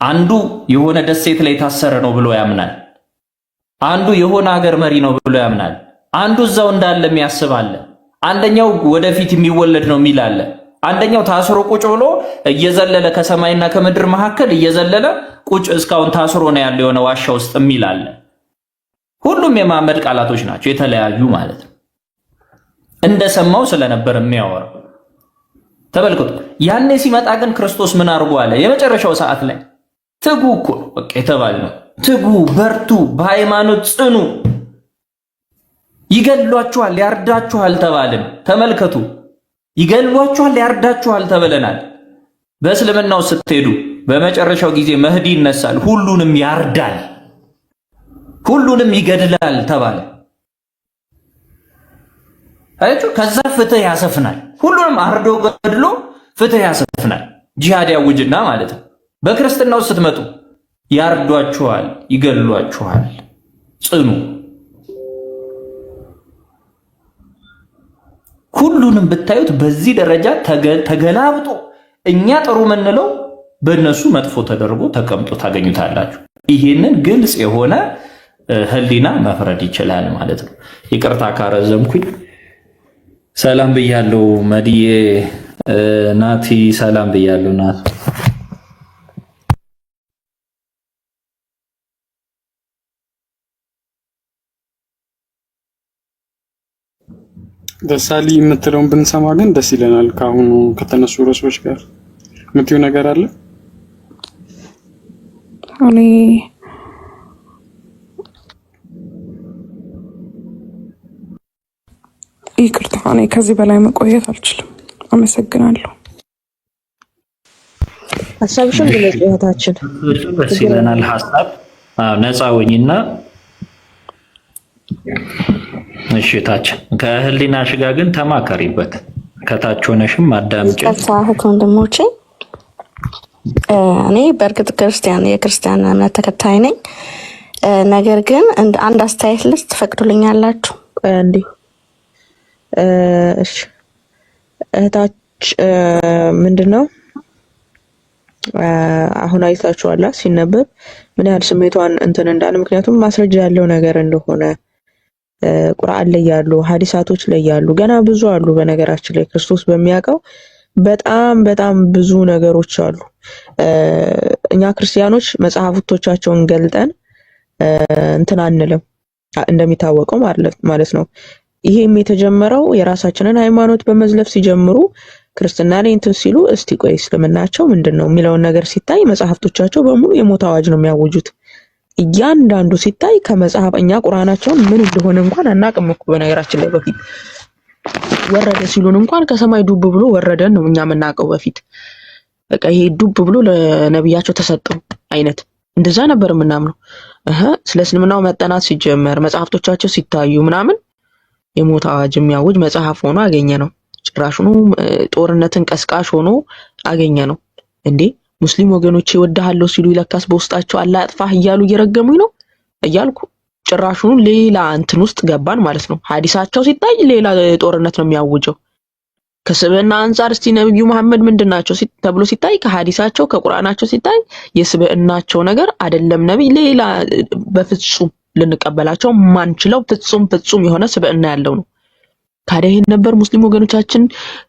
Speaker 4: አንዱ የሆነ ደሴት ላይ የታሰረ ነው ብሎ ያምናል። አንዱ የሆነ ሀገር መሪ ነው ብሎ ያምናል። አንዱ እዛው እንዳለ የሚያስብ አለ። አንደኛው ወደፊት የሚወለድ ነው የሚል አለ። አንደኛው ታስሮ ቁጭ ብሎ እየዘለለ ከሰማይና ከምድር መካከል እየዘለለ ቁጭ እስካሁን ታስሮ ነው ያለው የሆነ ዋሻ ውስጥ የሚል አለ። ሁሉም የመሐመድ ቃላቶች ናቸው፣ የተለያዩ ማለት ነው። እንደሰማው ስለነበር የሚያወራው ተመልከቱ። ያኔ ሲመጣ ግን ክርስቶስ ምን አድርጎ አለ? የመጨረሻው ሰዓት ላይ ትጉ እኮ ነው በቃ የተባልነው። ትጉ፣ በርቱ፣ በሃይማኖት ጽኑ። ይገሏችኋል፣ ያርዳችኋል ተባልን። ተመልከቱ፣ ይገሏችኋል፣ ያርዳችኋል ተብለናል። በእስልምናው ስትሄዱ በመጨረሻው ጊዜ መህዲ ይነሳል፣ ሁሉንም ያርዳል፣ ሁሉንም ይገድላል ተባለ። አያችሁ፣ ከዛ ፍትህ ያሰፍናል። ሁሉንም አርዶ ገድሎ ፍትህ ያሰፍናል። ጂሃድ ያውጅና ማለት ነው። በክርስትናው ስትመጡ ያርዷችኋል፣ ይገድሏችኋል፣ ጽኑ። ሁሉንም ብታዩት በዚህ ደረጃ ተገላብጦ እኛ ጥሩ የምንለው በእነሱ መጥፎ ተደርጎ ተቀምጦ ታገኙታላችሁ። ይሄንን ግልጽ የሆነ ሕሊና መፍረድ ይችላል ማለት ነው። ይቅርታ ካረዘምኩኝ። ሰላም ብያለሁ መዲዬ፣ ናቲ ሰላም ብያለሁ ናት።
Speaker 5: ደሳሊ የምትለውን ብንሰማ ግን ደስ ይለናል። ከአሁኑ ከተነሱ ርዕሶች ጋር የምትይው ነገር አለ?
Speaker 6: እኔ ይቅርታ፣ እኔ ከዚህ በላይ መቆየት አልችልም። አመሰግናለሁ።
Speaker 1: ሀሳብሽን ግለጽ እህታችን።
Speaker 4: ደስ ይለናል። ሀሳብ ነፃ ሁኚና እሺ፣ ታች ከህሊናሽ ጋር ግን ተማከሪበት። ከታች ሆነሽም አዳምጪ።
Speaker 8: ይቅርታ እህት ወንድሞቼ፣ እኔ በእርግጥ ክርስቲያን የክርስቲያን እምነት ተከታይ ነኝ። ነገር ግን እንደ አንድ አስተያየት ልስጥ ትፈቅዱልኛላችሁ?
Speaker 1: ቆይ አንዴ። እሺ እህታች ምንድን ነው አሁን አይታችኋላ ሲነበብ ምን ያህል ስሜቷን እንትን እንዳለ፣ ምክንያቱም ማስረጃ ያለው ነገር እንደሆነ ቁርአን ላይ ያሉ ሀዲሳቶች ላይ ያሉ ገና ብዙ አሉ። በነገራችን ላይ ክርስቶስ በሚያውቀው በጣም በጣም ብዙ ነገሮች አሉ። እኛ ክርስቲያኖች መጽሐፍቶቻቸውን ገልጠን እንትን አንልም እንደሚታወቀው ማለት ነው። ይሄም የተጀመረው የራሳችንን ሃይማኖት በመዝለፍ ሲጀምሩ ክርስትና ላይ እንትን ሲሉ እስቲ ቆይ እስልምናቸው ምንድን ነው የሚለውን ነገር ሲታይ መጽሐፍቶቻቸው በሙሉ የሞት አዋጅ ነው የሚያውጁት። እያንዳንዱ ሲታይ ከመጽሐፍ እኛ ቁርአናቸውን ምን እንደሆነ እንኳን አናቅም እኮ በነገራችን ላይ በፊት ወረደ ሲሉን እንኳን ከሰማይ ዱብ ብሎ ወረደን ነው እኛ የምናውቀው በፊት። በቃ ይሄ ዱብ ብሎ ለነብያቸው ተሰጠው አይነት እንደዛ ነበር የምናምነው። እህ ስለ እስልምናው መጠናት ሲጀመር መጽሐፍቶቻቸው ሲታዩ ምናምን የሞት አዋጅ የሚያውጅ መጽሐፍ ሆኖ አገኘ ነው። ጭራሹኑ ጦርነትን ቀስቃሽ ሆኖ አገኘ ነው። እንዴ ሙስሊም ወገኖቼ እወድሃለሁ ሲሉ ይለካስ በውስጣቸው አላህ ያጥፋህ እያሉ እየረገሙኝ ነው እያልኩ ጭራሹኑ ሌላ እንትን ውስጥ ገባን ማለት ነው። ሀዲሳቸው ሲታይ ሌላ ጦርነት ነው የሚያውጀው። ከስብዕና አንጻር እስቲ ነብዩ መሐመድ ምንድን ናቸው ተብሎ ሲታይ ከሀዲሳቸው ከቁርአናቸው ሲታይ የስብዕናቸው ነገር አይደለም ነብይ ሌላ በፍጹም ልንቀበላቸው ማንችለው ፍጹም ፍጹም የሆነ ስብዕና ያለው ነው። ታዲያ ይሄን ነበር ሙስሊም ወገኖቻችን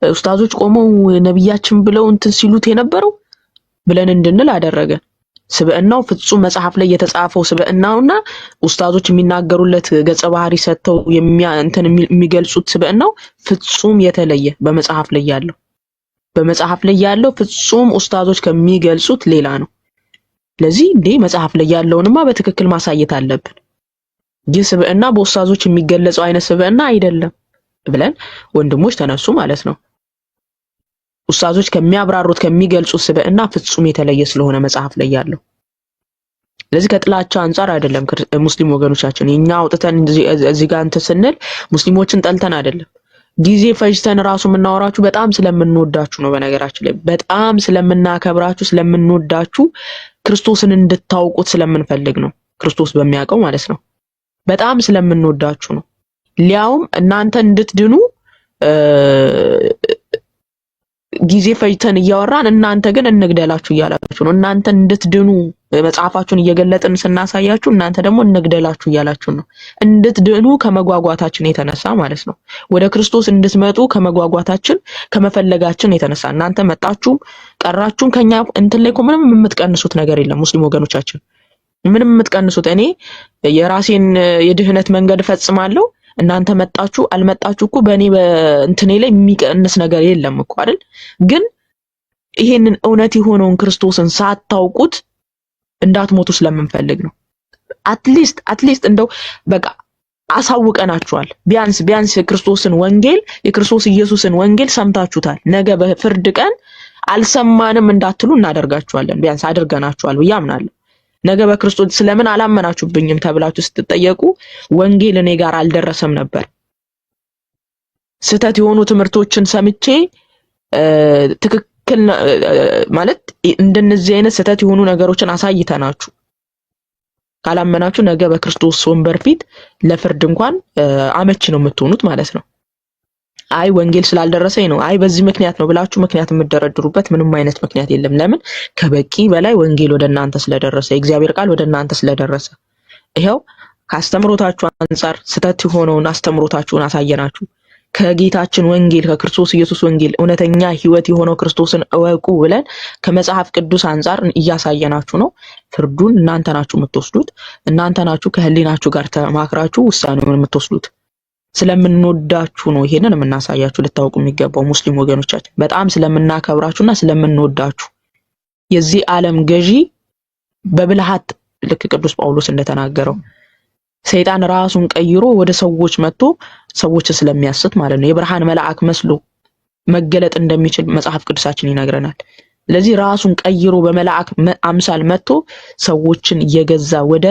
Speaker 1: ኡስታዞች ቆመው ነብያችን ብለው እንትን ሲሉት የነበረው ብለን እንድንል አደረገ። ስብዕናው ፍጹም መጽሐፍ ላይ የተጻፈው ስብዕናውና ኡስታዞች የሚናገሩለት ገጸ ባህሪ ሰጥተው እንትን የሚገልጹት ስብዕናው ፍጹም የተለየ፣ በመጽሐፍ ላይ ያለው ፍጹም ኡስታዞች ከሚገልጹት ሌላ ነው። ለዚህ እንዴ መጽሐፍ ላይ ያለውንማ በትክክል ማሳየት አለብን። ይህ ስብዕና በኡስታዞች የሚገለጸው አይነት ስብዕና አይደለም ብለን ወንድሞች ተነሱ ማለት ነው። ኡስታዞች ከሚያብራሩት፣ ከሚገልጹት ስብዕና ፍጹም የተለየ ስለሆነ መጽሐፍ ላይ ያለው። ስለዚህ ከጥላቻ አንጻር አይደለም። ሙስሊም ወገኖቻችን፣ የኛ አውጥተን እዚህ ጋር እንትን ስንል ሙስሊሞችን ጠልተን አይደለም። ጊዜ ፈጅተን ራሱ የምናወራችሁ በጣም ስለምንወዳችሁ ነው። በነገራችን ላይ በጣም ስለምናከብራችሁ፣ ስለምንወዳችሁ፣ ክርስቶስን እንድታውቁት ስለምንፈልግ ነው። ክርስቶስ በሚያውቀው ማለት ነው። በጣም ስለምንወዳችሁ ነው። ሊያውም እናንተ እንድትድኑ ጊዜ ፈጅተን እያወራን እናንተ ግን እንግደላችሁ እያላችሁ ነው። እናንተ እንድትድኑ መጽሐፋችሁን እየገለጥን ስናሳያችሁ እናንተ ደግሞ እንግደላችሁ እያላችሁ ነው። እንድትድኑ ከመጓጓታችን የተነሳ ማለት ነው። ወደ ክርስቶስ እንድትመጡ ከመጓጓታችን፣ ከመፈለጋችን የተነሳ እናንተ መጣችሁም ቀራችሁም ከኛ እንትን ላይ እኮ ምንም የምትቀንሱት ነገር የለም። ሙስሊም ወገኖቻችን፣ ምንም የምትቀንሱት፣ እኔ የራሴን የድህነት መንገድ እፈጽማለሁ። እናንተ መጣችሁ አልመጣችሁ እኮ በእኔ በእንትኔ ላይ የሚቀንስ ነገር የለም እኮ አይደል? ግን ይሄንን እውነት የሆነውን ክርስቶስን ሳታውቁት እንዳትሞቱ ስለምንፈልግ ነው። At least እንደው በቃ አሳውቀናችኋል። ቢያንስ ቢያንስ የክርስቶስን ወንጌል፣ የክርስቶስ ኢየሱስን ወንጌል ሰምታችሁታል። ነገ በፍርድ ቀን አልሰማንም እንዳትሉ እናደርጋችኋለን። ቢያንስ አድርገናችኋል ብዬ አምናለሁ። ነገ በክርስቶስ ስለምን አላመናችሁብኝም ተብላችሁ ስትጠየቁ ወንጌል እኔ ጋር አልደረሰም ነበር፣ ስህተት የሆኑ ትምህርቶችን ሰምቼ ትክክል ማለት እንደነዚህ አይነት ስህተት የሆኑ ነገሮችን አሳይተናችሁ ካላመናችሁ ነገ በክርስቶስ ወንበር ፊት ለፍርድ እንኳን አመች ነው የምትሆኑት ማለት ነው። አይ ወንጌል ስላልደረሰኝ ነው፣ አይ በዚህ ምክንያት ነው ብላችሁ ምክንያት የምትደረድሩበት ምንም አይነት ምክንያት የለም። ለምን? ከበቂ በላይ ወንጌል ወደ እናንተ ስለደረሰ፣ የእግዚአብሔር ቃል ወደ እናንተ ስለደረሰ። ይኸው ከአስተምሮታችሁ አንጻር ስህተት የሆነውን አስተምሮታችሁን አሳየናችሁ። ከጌታችን ወንጌል፣ ከክርስቶስ ኢየሱስ ወንጌል፣ እውነተኛ ሕይወት የሆነው ክርስቶስን እወቁ ብለን ከመጽሐፍ ቅዱስ አንጻር እያሳየናችሁ ነው። ፍርዱን እናንተ ናችሁ የምትወስዱት። እናንተ ናችሁ ከህሊናችሁ ጋር ተማክራችሁ ውሳኔውን የምትወስዱት። ስለምንወዳችሁ ነው ይሄንን የምናሳያችሁ። ልታውቁ የሚገባው ሙስሊም ወገኖቻችን፣ በጣም ስለምናከብራችሁና ስለምንወዳችሁ፣ የዚህ ዓለም ገዢ በብልሃት፣ ልክ ቅዱስ ጳውሎስ እንደተናገረው፣ ሰይጣን ራሱን ቀይሮ ወደ ሰዎች መጥቶ ሰዎችን ስለሚያስት ማለት ነው። የብርሃን መልአክ መስሎ መገለጥ እንደሚችል መጽሐፍ ቅዱሳችን ይነግረናል። ስለዚህ ራሱን ቀይሮ በመልአክ አምሳል መጥቶ ሰዎችን እየገዛ ወደ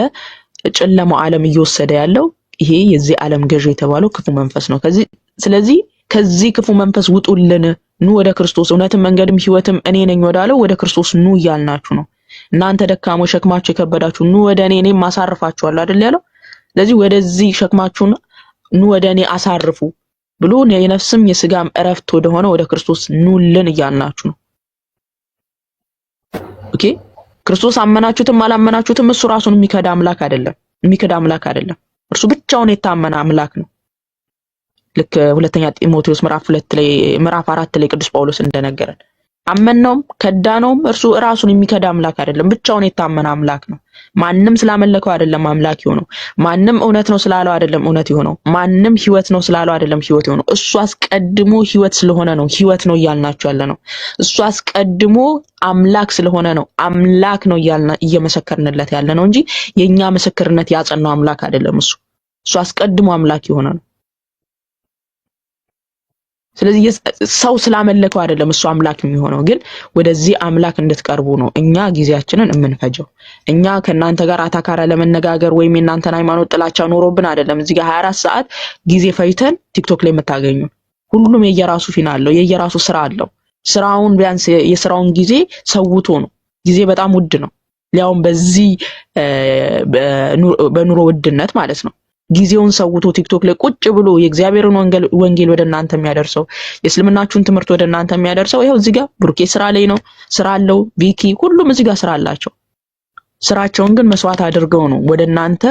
Speaker 1: ጨለማው ዓለም እየወሰደ ያለው ይሄ የዚህ ዓለም ገዢ የተባለው ክፉ መንፈስ ነው። ከዚህ ስለዚህ ከዚህ ክፉ መንፈስ ውጡልን፣ ኑ ወደ ክርስቶስ፣ እውነትም መንገድም ሕይወትም እኔ ነኝ ወዳለው ወደ ክርስቶስ ኑ እያልናችሁ ነው። እናንተ ደካሞች፣ ሸክማችሁ የከበዳችሁ ኑ ወደ እኔ፣ እኔም አሳርፋችኋለሁ አይደል ያለው? ስለዚህ ወደዚህ ሸክማችሁን ኑ ወደ እኔ አሳርፉ ብሎ የነፍስም የስጋም እረፍት ወደሆነ ወደ ክርስቶስ ኑልን እያልናችሁ ነው። Okay፣ ክርስቶስ አመናችሁትም አላመናችሁትም እሱ ራሱን የሚከዳ አምላክ አይደለም። የሚከዳ አምላክ አይደለም። እርሱ ብቻውን የታመነ አምላክ ነው። ልክ ሁለተኛ ጢሞቴዎስ ምዕራፍ 2 ላይ፣ ምዕራፍ 4 ላይ ቅዱስ ጳውሎስ እንደነገረን፣ አመንነውም ከዳነውም እርሱ ራሱን የሚከዳ አምላክ አይደለም። ብቻውን የታመነ አምላክ ነው። ማንም ስላመለከው አይደለም አምላክ የሆነው። ማንም እውነት ነው ስላለው አይደለም እውነት የሆነው። ማንም ህይወት ነው ስላለው አይደለም ህይወት የሆነው። እሱ አስቀድሞ ህይወት ስለሆነ ነው ህይወት ነው እያልናችሁ ያለ ነው። እሱ አስቀድሞ አምላክ ስለሆነ ነው አምላክ ነው እያልና እየመሰከርንለት ያለ ነው እንጂ የኛ ምስክርነት ያጸናው አምላክ አይደለም። እሱ አስቀድሞ አምላክ የሆነ ነው። ስለዚህ ሰው ስላመለከው አይደለም እሱ አምላክ የሚሆነው፣ ግን ወደዚህ አምላክ እንድትቀርቡ ነው እኛ ጊዜያችንን የምንፈጀው። እኛ ከእናንተ ጋር አታካራ ለመነጋገር ወይም የእናንተን ሃይማኖት ጥላቻ ኖሮብን አይደለም። እዚህ ጋር 24 ሰዓት ጊዜ ፈጅተን ቲክቶክ ላይ የምታገኙ፣ ሁሉም የየራሱ ፊና አለው፣ የየራሱ ስራ አለው። ስራውን ቢያንስ የስራውን ጊዜ ሰውቶ ነው። ጊዜ በጣም ውድ ነው፣ ሊያውም በዚህ በኑሮ ውድነት ማለት ነው። ጊዜውን ሰውቶ ቲክቶክ ላይ ቁጭ ብሎ የእግዚአብሔርን ወንጌል ወደ እናንተ የሚያደርሰው፣ የእስልምናችሁን ትምህርት ወደ እናንተ የሚያደርሰው ይኸው እዚህ ጋር ብሩኬ ስራ ላይ ነው፣ ስራ አለው። ቪኪ፣ ሁሉም እዚህ ጋር ስራ አላቸው። ስራቸውን ግን መስዋዕት አድርገው ነው ወደ እናንተ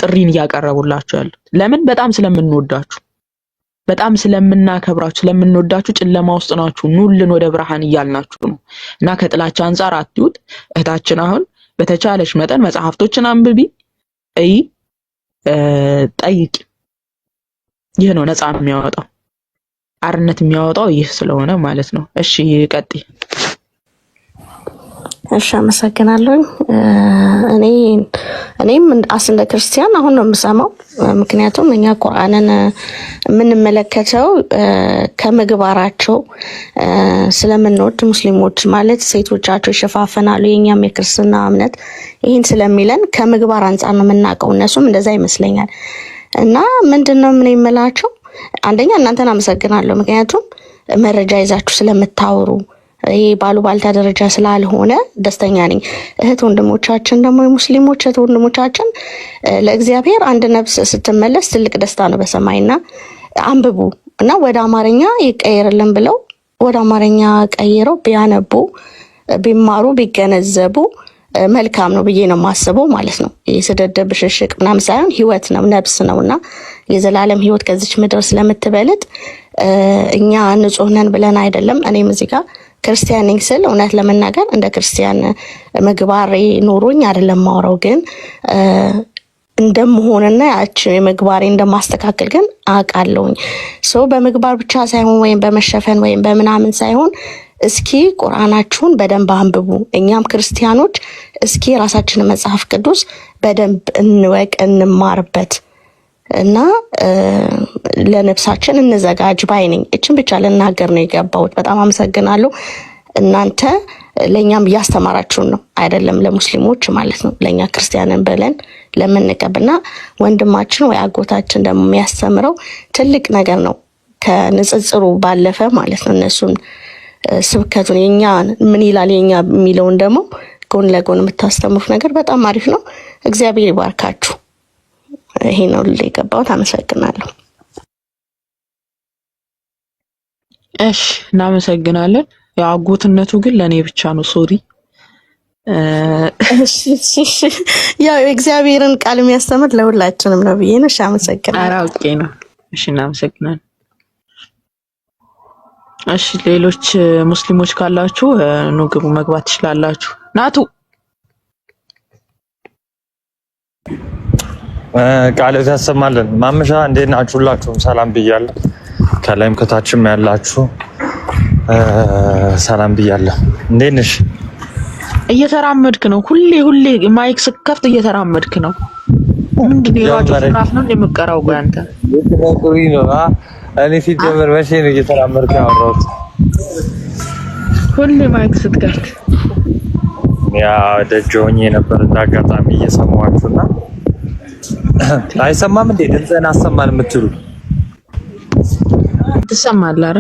Speaker 1: ጥሪን እያቀረቡላችሁ ያሉት። ለምን? በጣም ስለምንወዳችሁ፣ በጣም ስለምናከብራችሁ፣ ስለምንወዳችሁ፣ ጨለማ ውስጥ ናችሁ፣ ኑልን ወደ ብርሃን እያልናችሁ ነው። እና ከጥላቻ አንጻር አትዩት። እህታችን አሁን በተቻለሽ መጠን መጽሐፍቶችን አንብቢ፣ እይ፣ ጠይቂ። ይህ ነው ነፃ የሚያወጣው፣ አርነት የሚያወጣው ይህ ስለሆነ ማለት ነው። እሺ ቀጥይ።
Speaker 8: እሺ አመሰግናለሁኝ። እኔ እኔም as እንደ ክርስቲያን አሁን ነው የምሰማው። ምክንያቱም እኛ ቁርአንን የምንመለከተው ከምግባራቸው ስለምንወድ ሙስሊሞች ማለት ሴቶቻቸው ይሸፋፈናሉ። የእኛም የክርስትና እምነት ይህን ስለሚለን ከምግባር አንጻር ነው የምናውቀው። እነሱም እንደዛ ይመስለኛል። እና ምንድን ነው ምን የምላቸው፣ አንደኛ እናንተን አመሰግናለሁ። ምክንያቱም መረጃ ይዛችሁ ስለምታወሩ፣ ይሄ ባሉባልታ ደረጃ ስላልሆነ ደስተኛ ነኝ። እህት ወንድሞቻችን ደግሞ የሙስሊሞች እህት ወንድሞቻችን፣ ለእግዚአብሔር አንድ ነፍስ ስትመለስ ትልቅ ደስታ ነው በሰማይና አንብቡ እና ወደ አማርኛ ይቀየርልን ብለው ወደ አማርኛ ቀይረው ቢያነቡ፣ ቢማሩ፣ ቢገነዘቡ መልካም ነው ብዬ ነው የማስበው ማለት ነው። የስድድብ ብሽሽቅ ምናምን ሳይሆን ህይወት ነው፣ ነፍስ ነው እና የዘላለም ህይወት ከዚች ምድር ስለምትበልጥ እኛ ንጹህ ነን ብለን አይደለም። እኔም እዚህ ጋር ክርስቲያን ነኝ ስል እውነት ለመናገር እንደ ክርስቲያን ምግባሬ ኖሮኝ አይደለም ማውራው፣ ግን እንደምሆንና ያቺ የምግባሬ እንደማስተካከል ግን አውቃለሁኝ። So በምግባር ብቻ ሳይሆን ወይም በመሸፈን ወይም በምናምን ሳይሆን እስኪ ቁርአናችሁን በደንብ አንብቡ። እኛም ክርስቲያኖች እስኪ የራሳችንን መጽሐፍ ቅዱስ በደንብ እንወቅ፣ እንማርበት እና ለነፍሳችን እንዘጋጅ ባይ ነኝ። እችን ብቻ ልናገር ነው የገባሁት። በጣም አመሰግናለሁ። እናንተ ለእኛም እያስተማራችሁን ነው፣ አይደለም ለሙስሊሞች ማለት ነው፣ ለእኛ ክርስቲያንን ብለን ለምንቀብና ወንድማችን ወይ አጎታችን ደግሞ የሚያስተምረው ትልቅ ነገር ነው፣ ከንጽጽሩ ባለፈ ማለት ነው። እነሱን ስብከቱን የኛ ምን ይላል የኛ የሚለውን ደግሞ ጎን ለጎን የምታስተምሩት ነገር በጣም አሪፍ ነው። እግዚአብሔር ይባርካችሁ። ይሄ ነው ልል የገባሁት። አመሰግናለሁ።
Speaker 1: እሺ እናመሰግናለን። ያው አጎትነቱ ግን ለእኔ ብቻ ነው። Sorry።
Speaker 8: እሺ። ያው የእግዚአብሔርን ቃል የሚያስተምር ለሁላችንም ነው ብዬ ነው። እሺ
Speaker 1: አመሰግናለሁ። አውቄ ነው። እሺ እናመሰግናለን። እሺ ሌሎች ሙስሊሞች ካላችሁ ኑ ግቡ፣ መግባት ትችላላችሁ። ናቱ።
Speaker 9: ቃል ያሰማልን። ማምሻ እንዴት ናችሁ? ሁላችሁም ሰላም ብያለሁ። ከላይም ከታችም ያላችሁ ሰላም ብያለሁ። እንዴት ነሽ?
Speaker 1: እየተራመድክ ነው። ሁሌ ሁሌ mic ስከፍት እየተራመድክ ነው። ምንድን ነው የሯጮች ምዕራፍ ነው የምቀራው? ቆይ አንተ
Speaker 9: ነው። እኔ ሲጀምር መቼ ነው እየተራመድክ ያወራሁት?
Speaker 1: ሁሌ mic ስትከፍት።
Speaker 9: ያ ደጅ ሆኜ ነበር እንደ አጋጣሚ እየሰማኋችሁና አይሰማም እንዴ? ድምፅህን አሰማን የምትሉ
Speaker 1: ትሰማለህ? ኧረ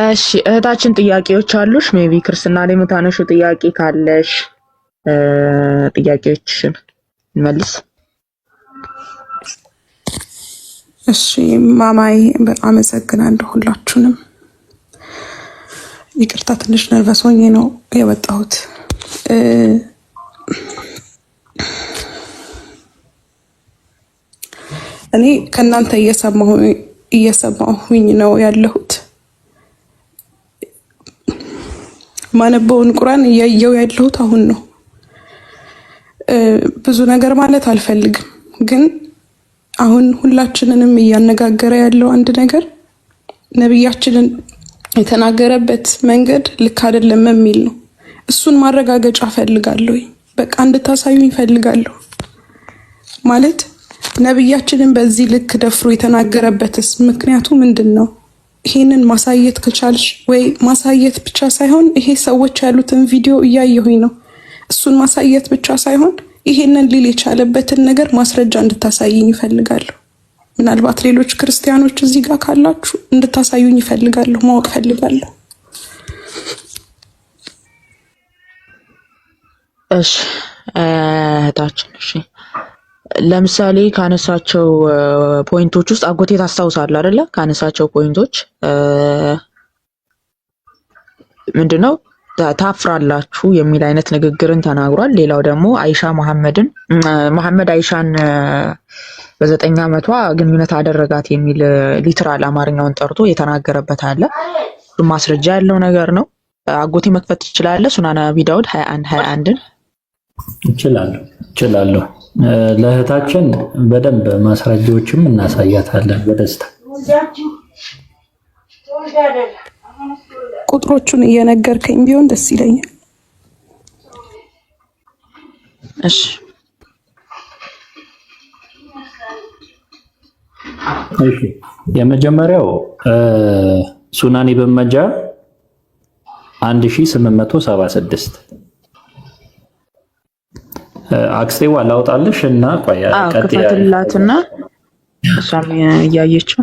Speaker 1: እሺ እህታችን ጥያቄዎች አሉሽ? Maybe ክርስትና ላይ የምታነሺው ጥያቄ ካለሽ ጥያቄዎችሽን እንመልስ።
Speaker 6: እሺ ማማይ አመሰግናለሁ ሁላችሁንም። ይቅርታ ትንሽ nervous ሆኜ ነው የወጣሁት። እኔ ከእናንተ እየሰማሁኝ ነው ያለሁት። ማነበውን ቁርአን እያየው ያለሁት አሁን ነው። ብዙ ነገር ማለት አልፈልግም፣ ግን አሁን ሁላችንንም እያነጋገረ ያለው አንድ ነገር ነቢያችንን የተናገረበት መንገድ ልክ አይደለም የሚል ነው። እሱን ማረጋገጫ እፈልጋለሁ። በቃ እንድታሳዩኝ እፈልጋለሁ። ማለት ነቢያችንን በዚህ ልክ ደፍሮ የተናገረበትስ ምክንያቱ ምንድን ነው? ይሄንን ማሳየት ከቻልሽ፣ ወይ ማሳየት ብቻ ሳይሆን ይሄ ሰዎች ያሉትን ቪዲዮ እያየሁኝ ነው። እሱን ማሳየት ብቻ ሳይሆን ይሄንን ሊል የቻለበትን ነገር ማስረጃ እንድታሳይኝ እፈልጋለሁ። ምናልባት ሌሎች ክርስቲያኖች እዚህ ጋር ካላችሁ እንድታሳዩኝ እፈልጋለሁ፣ ማወቅ እፈልጋለሁ።
Speaker 1: እሺ እህታችን፣ እሺ ለምሳሌ ካነሳቸው point ኦች ውስጥ አጎቴ ታስታውሳለህ አይደለ? ካነሳቸው point ኦች ምንድነው ታፍራላችሁ የሚል አይነት ንግግርን ተናግሯል። ሌላው ደግሞ አይሻ መሐመድን፣ መሐመድ አይሻን በ9 ዓመቷ ግንኙነት አደረጋት የሚል literal አማርኛውን ጠርቶ የተናገረበት አለ። ማስረጃ ያለው ነገር ነው። አጎቴ መክፈት ትችላለህ? ሱናን አቢ ዳውድ 21 21ን።
Speaker 2: እችላለሁ፣ እችላለሁ። ለእህታችን በደንብ ማስረጃዎችም እናሳያታለን በደስታ።
Speaker 6: ቁጥሮቹን እየነገርከኝ ቢሆን ደስ ይለኛል።
Speaker 1: እሺ።
Speaker 2: እሺ፣ የመጀመሪያው ሱናን ኢብን መጃ 1876። አክስቴዋ ላውጣልሽ እና ቆይ።
Speaker 1: ክፈትላትና እሷም እያየችው።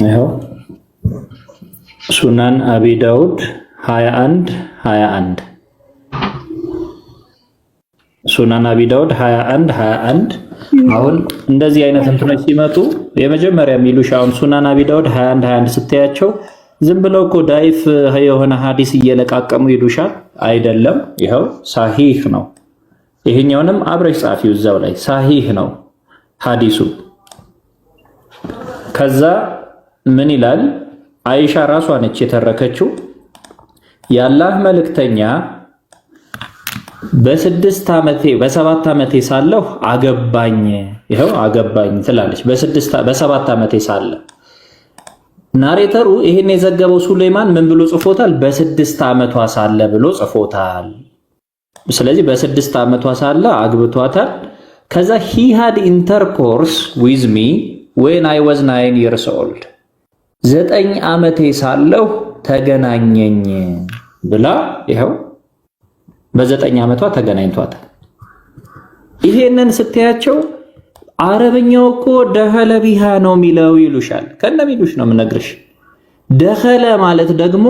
Speaker 2: ይኸው ሱናን አቢ ዳውድ 21 21፣ ሱናን አቢ ዳውድ 21 21። አሁን እንደዚህ አይነት እንትኖች ሲመጡ የመጀመሪያ የሚሉሽ አሁን ሱናን አቢ ዳውድ 21 21 ስትያቸው ዝም ብለው እኮ ዳኢፍ የሆነ ሀዲስ እየለቃቀሙ ይሉሻል። አይደለም፣ ይኸው ሳሂህ ነው። ይሄኛውንም አብረሽ ጻፊው እዛው ላይ፣ ሳሂህ ነው ሀዲሱ። ከዛ ምን ይላል? አይሻ ራሷ ነች የተረከችው። የአላህ መልእክተኛ በ6 ዓመቴ፣ በ7 ዓመቴ ሳለሁ አገባኝ፣ ይኸው አገባኝ ትላለች። በ6 በ7 ዓመቴ ሳለ narrator ኡ ይህን የዘገበው ሱሌማን ምን ብሎ ጽፎታል? በ6 ዓመቷ ሳለ ብሎ ጽፎታል። ስለዚህ በ6 ዓመቷ ሳለ አግብቷታል። ከዛ "He had intercourse with me when I was 9 years old"፣ 9 ዓመቴ ሳለሁ ተገናኘኝ ብላ ይኸው በ9 ዓመቷ ተገናኝቷታል። ይሄንን ስትያቸው አረብኛው እኮ دخل بها ነው የሚለው ይሉሻል። ከነሚሉሽ ነው የምነግርሽ። دخل ማለት ደግሞ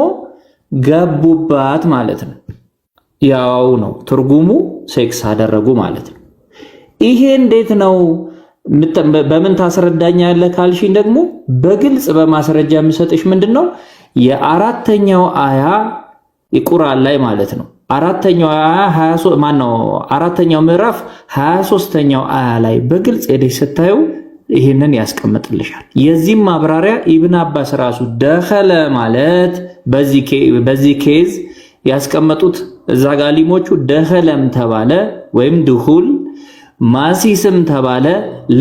Speaker 2: ገቡባት ማለት ነው። ያው ነው ትርጉሙ፣ ሴክስ አደረጉ ማለት ነው። ይሄ እንዴት ነው፣ በምን ታስረዳኛለህ ካልሽኝ ደግሞ በግልጽ በማስረጃ የምሰጥሽ ምንድን ነው፣ የአራተኛው አያ ቁርአን ላይ ማለት ነው። አራተኛው አያ፣ ማን ነው፣ አራተኛው ምዕራፍ 23ኛው አያ ላይ በግልጽ ሄደሽ ስታዩ ይህንን ያስቀምጥልሻል። የዚህም ማብራሪያ ኢብን አባስ ራሱ دخل ማለት በዚህ case ያስቀመጡት እዛ ጋሊሞቹ دخل ም ተባለ ወይም دخول ማሲስም ተባለ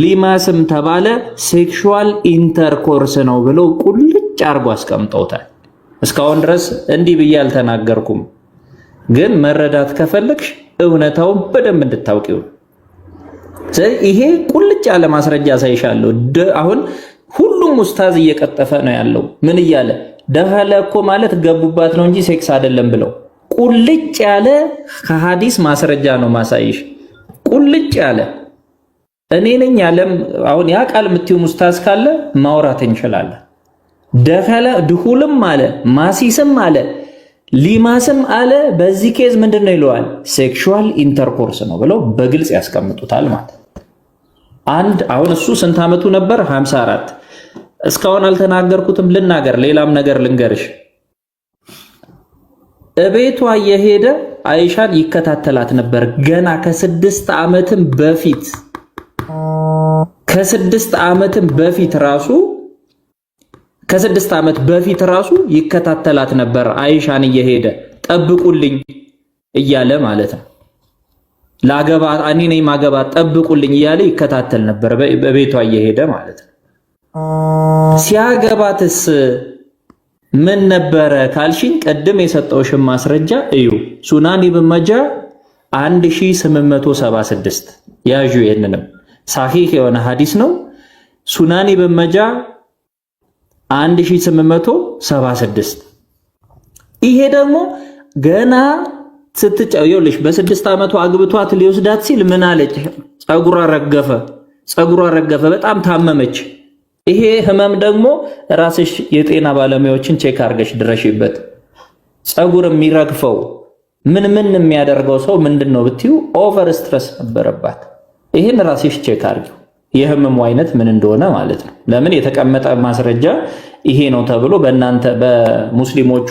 Speaker 2: ሊማስም ተባለ sexual intercourse ነው ብለው ቁልጭ አድርጎ አስቀምጠውታል። እስካሁን ድረስ እንዲህ ብዬ አልተናገርኩም፣ ግን መረዳት ከፈለግሽ እውነታውን በደንብ እንድታውቂው ይሄ ቁልጭ ያለ ማስረጃ አሳይሻለሁ። አሁን ሁሉም ኡስታዝ እየቀጠፈ ነው ያለው። ምን እያለ? دخل እኮ ማለት ገቡባት ነው እንጂ ሴክስ አይደለም ብለው። ቁልጭ ያለ ከሀዲስ ማስረጃ ነው ማሳይሽ። ቁልጭ ያለ እኔ ነኝ ያለም አሁን ያ ቃል የምትይው ኡስታዝ ካለ ማውራት እንችላለን። دخل دخول ም አለ ማሲስም አለ ሊማስም አለ። በዚህ case ምንድን ነው ይለዋል? sexual intercourse ነው ብለው በግልጽ ያስቀምጡታል ማለት። አንድ አሁን እሱ ስንት ዓመቱ ነበር? 54። እስካሁን አልተናገርኩትም፣ ልናገር፣ ሌላም ነገር ልንገርሽ። እቤቷ እየሄደ አይሻን ይከታተላት ነበር ገና ከ6 ዓመትም በፊት፣ ከ6 ዓመትም በፊት ራሱ፣ ከ6 ዓመት በፊት ራሱ ይከታተላት ነበር አይሻን እየሄደ፣ ጠብቁልኝ እያለ ማለት ነው። ላገባ፣ እኔ ነኝ ማገባ፣ ጠብቁልኝ እያለ ይከታተል ነበር በቤቷ እየሄደ ማለት ነው። ሲያገባትስ ምን ነበረ ካልሽኝ ቅድም የሰጠውሽን ማስረጃ እዩ። ሱናን ኢብን መጃ 1876 ያዡ። ይሄንንም ሳሂህ የሆነ ሐዲስ ነው። ሱናን ኢብን መጃ 1876።
Speaker 4: ይሄ ደግሞ ገና ስትጫ ይኸውልሽ በ6 ዓመቱ አግብቷት ሊወስዳት ሲል ምን አለች? ፀጉሯ ረገፈ፣ ፀጉሯ ረገፈ፣ በጣም ታመመች። ይሄ ህመም ደግሞ ራስሽ የጤና ባለሙያዎችን check አድርገሽ ድረሽበት። ፀጉር የሚረግፈው ምን ምን የሚያደርገው ሰው ምንድን ነው ብትዩ over stress ነበረባት። ይህን ራስሽ check አድርጊው፣ የህመሙ አይነት ምን እንደሆነ ማለት ነው። ለምን የተቀመጠ ማስረጃ ይሄ ነው ተብሎ በእናንተ በሙስሊሞቹ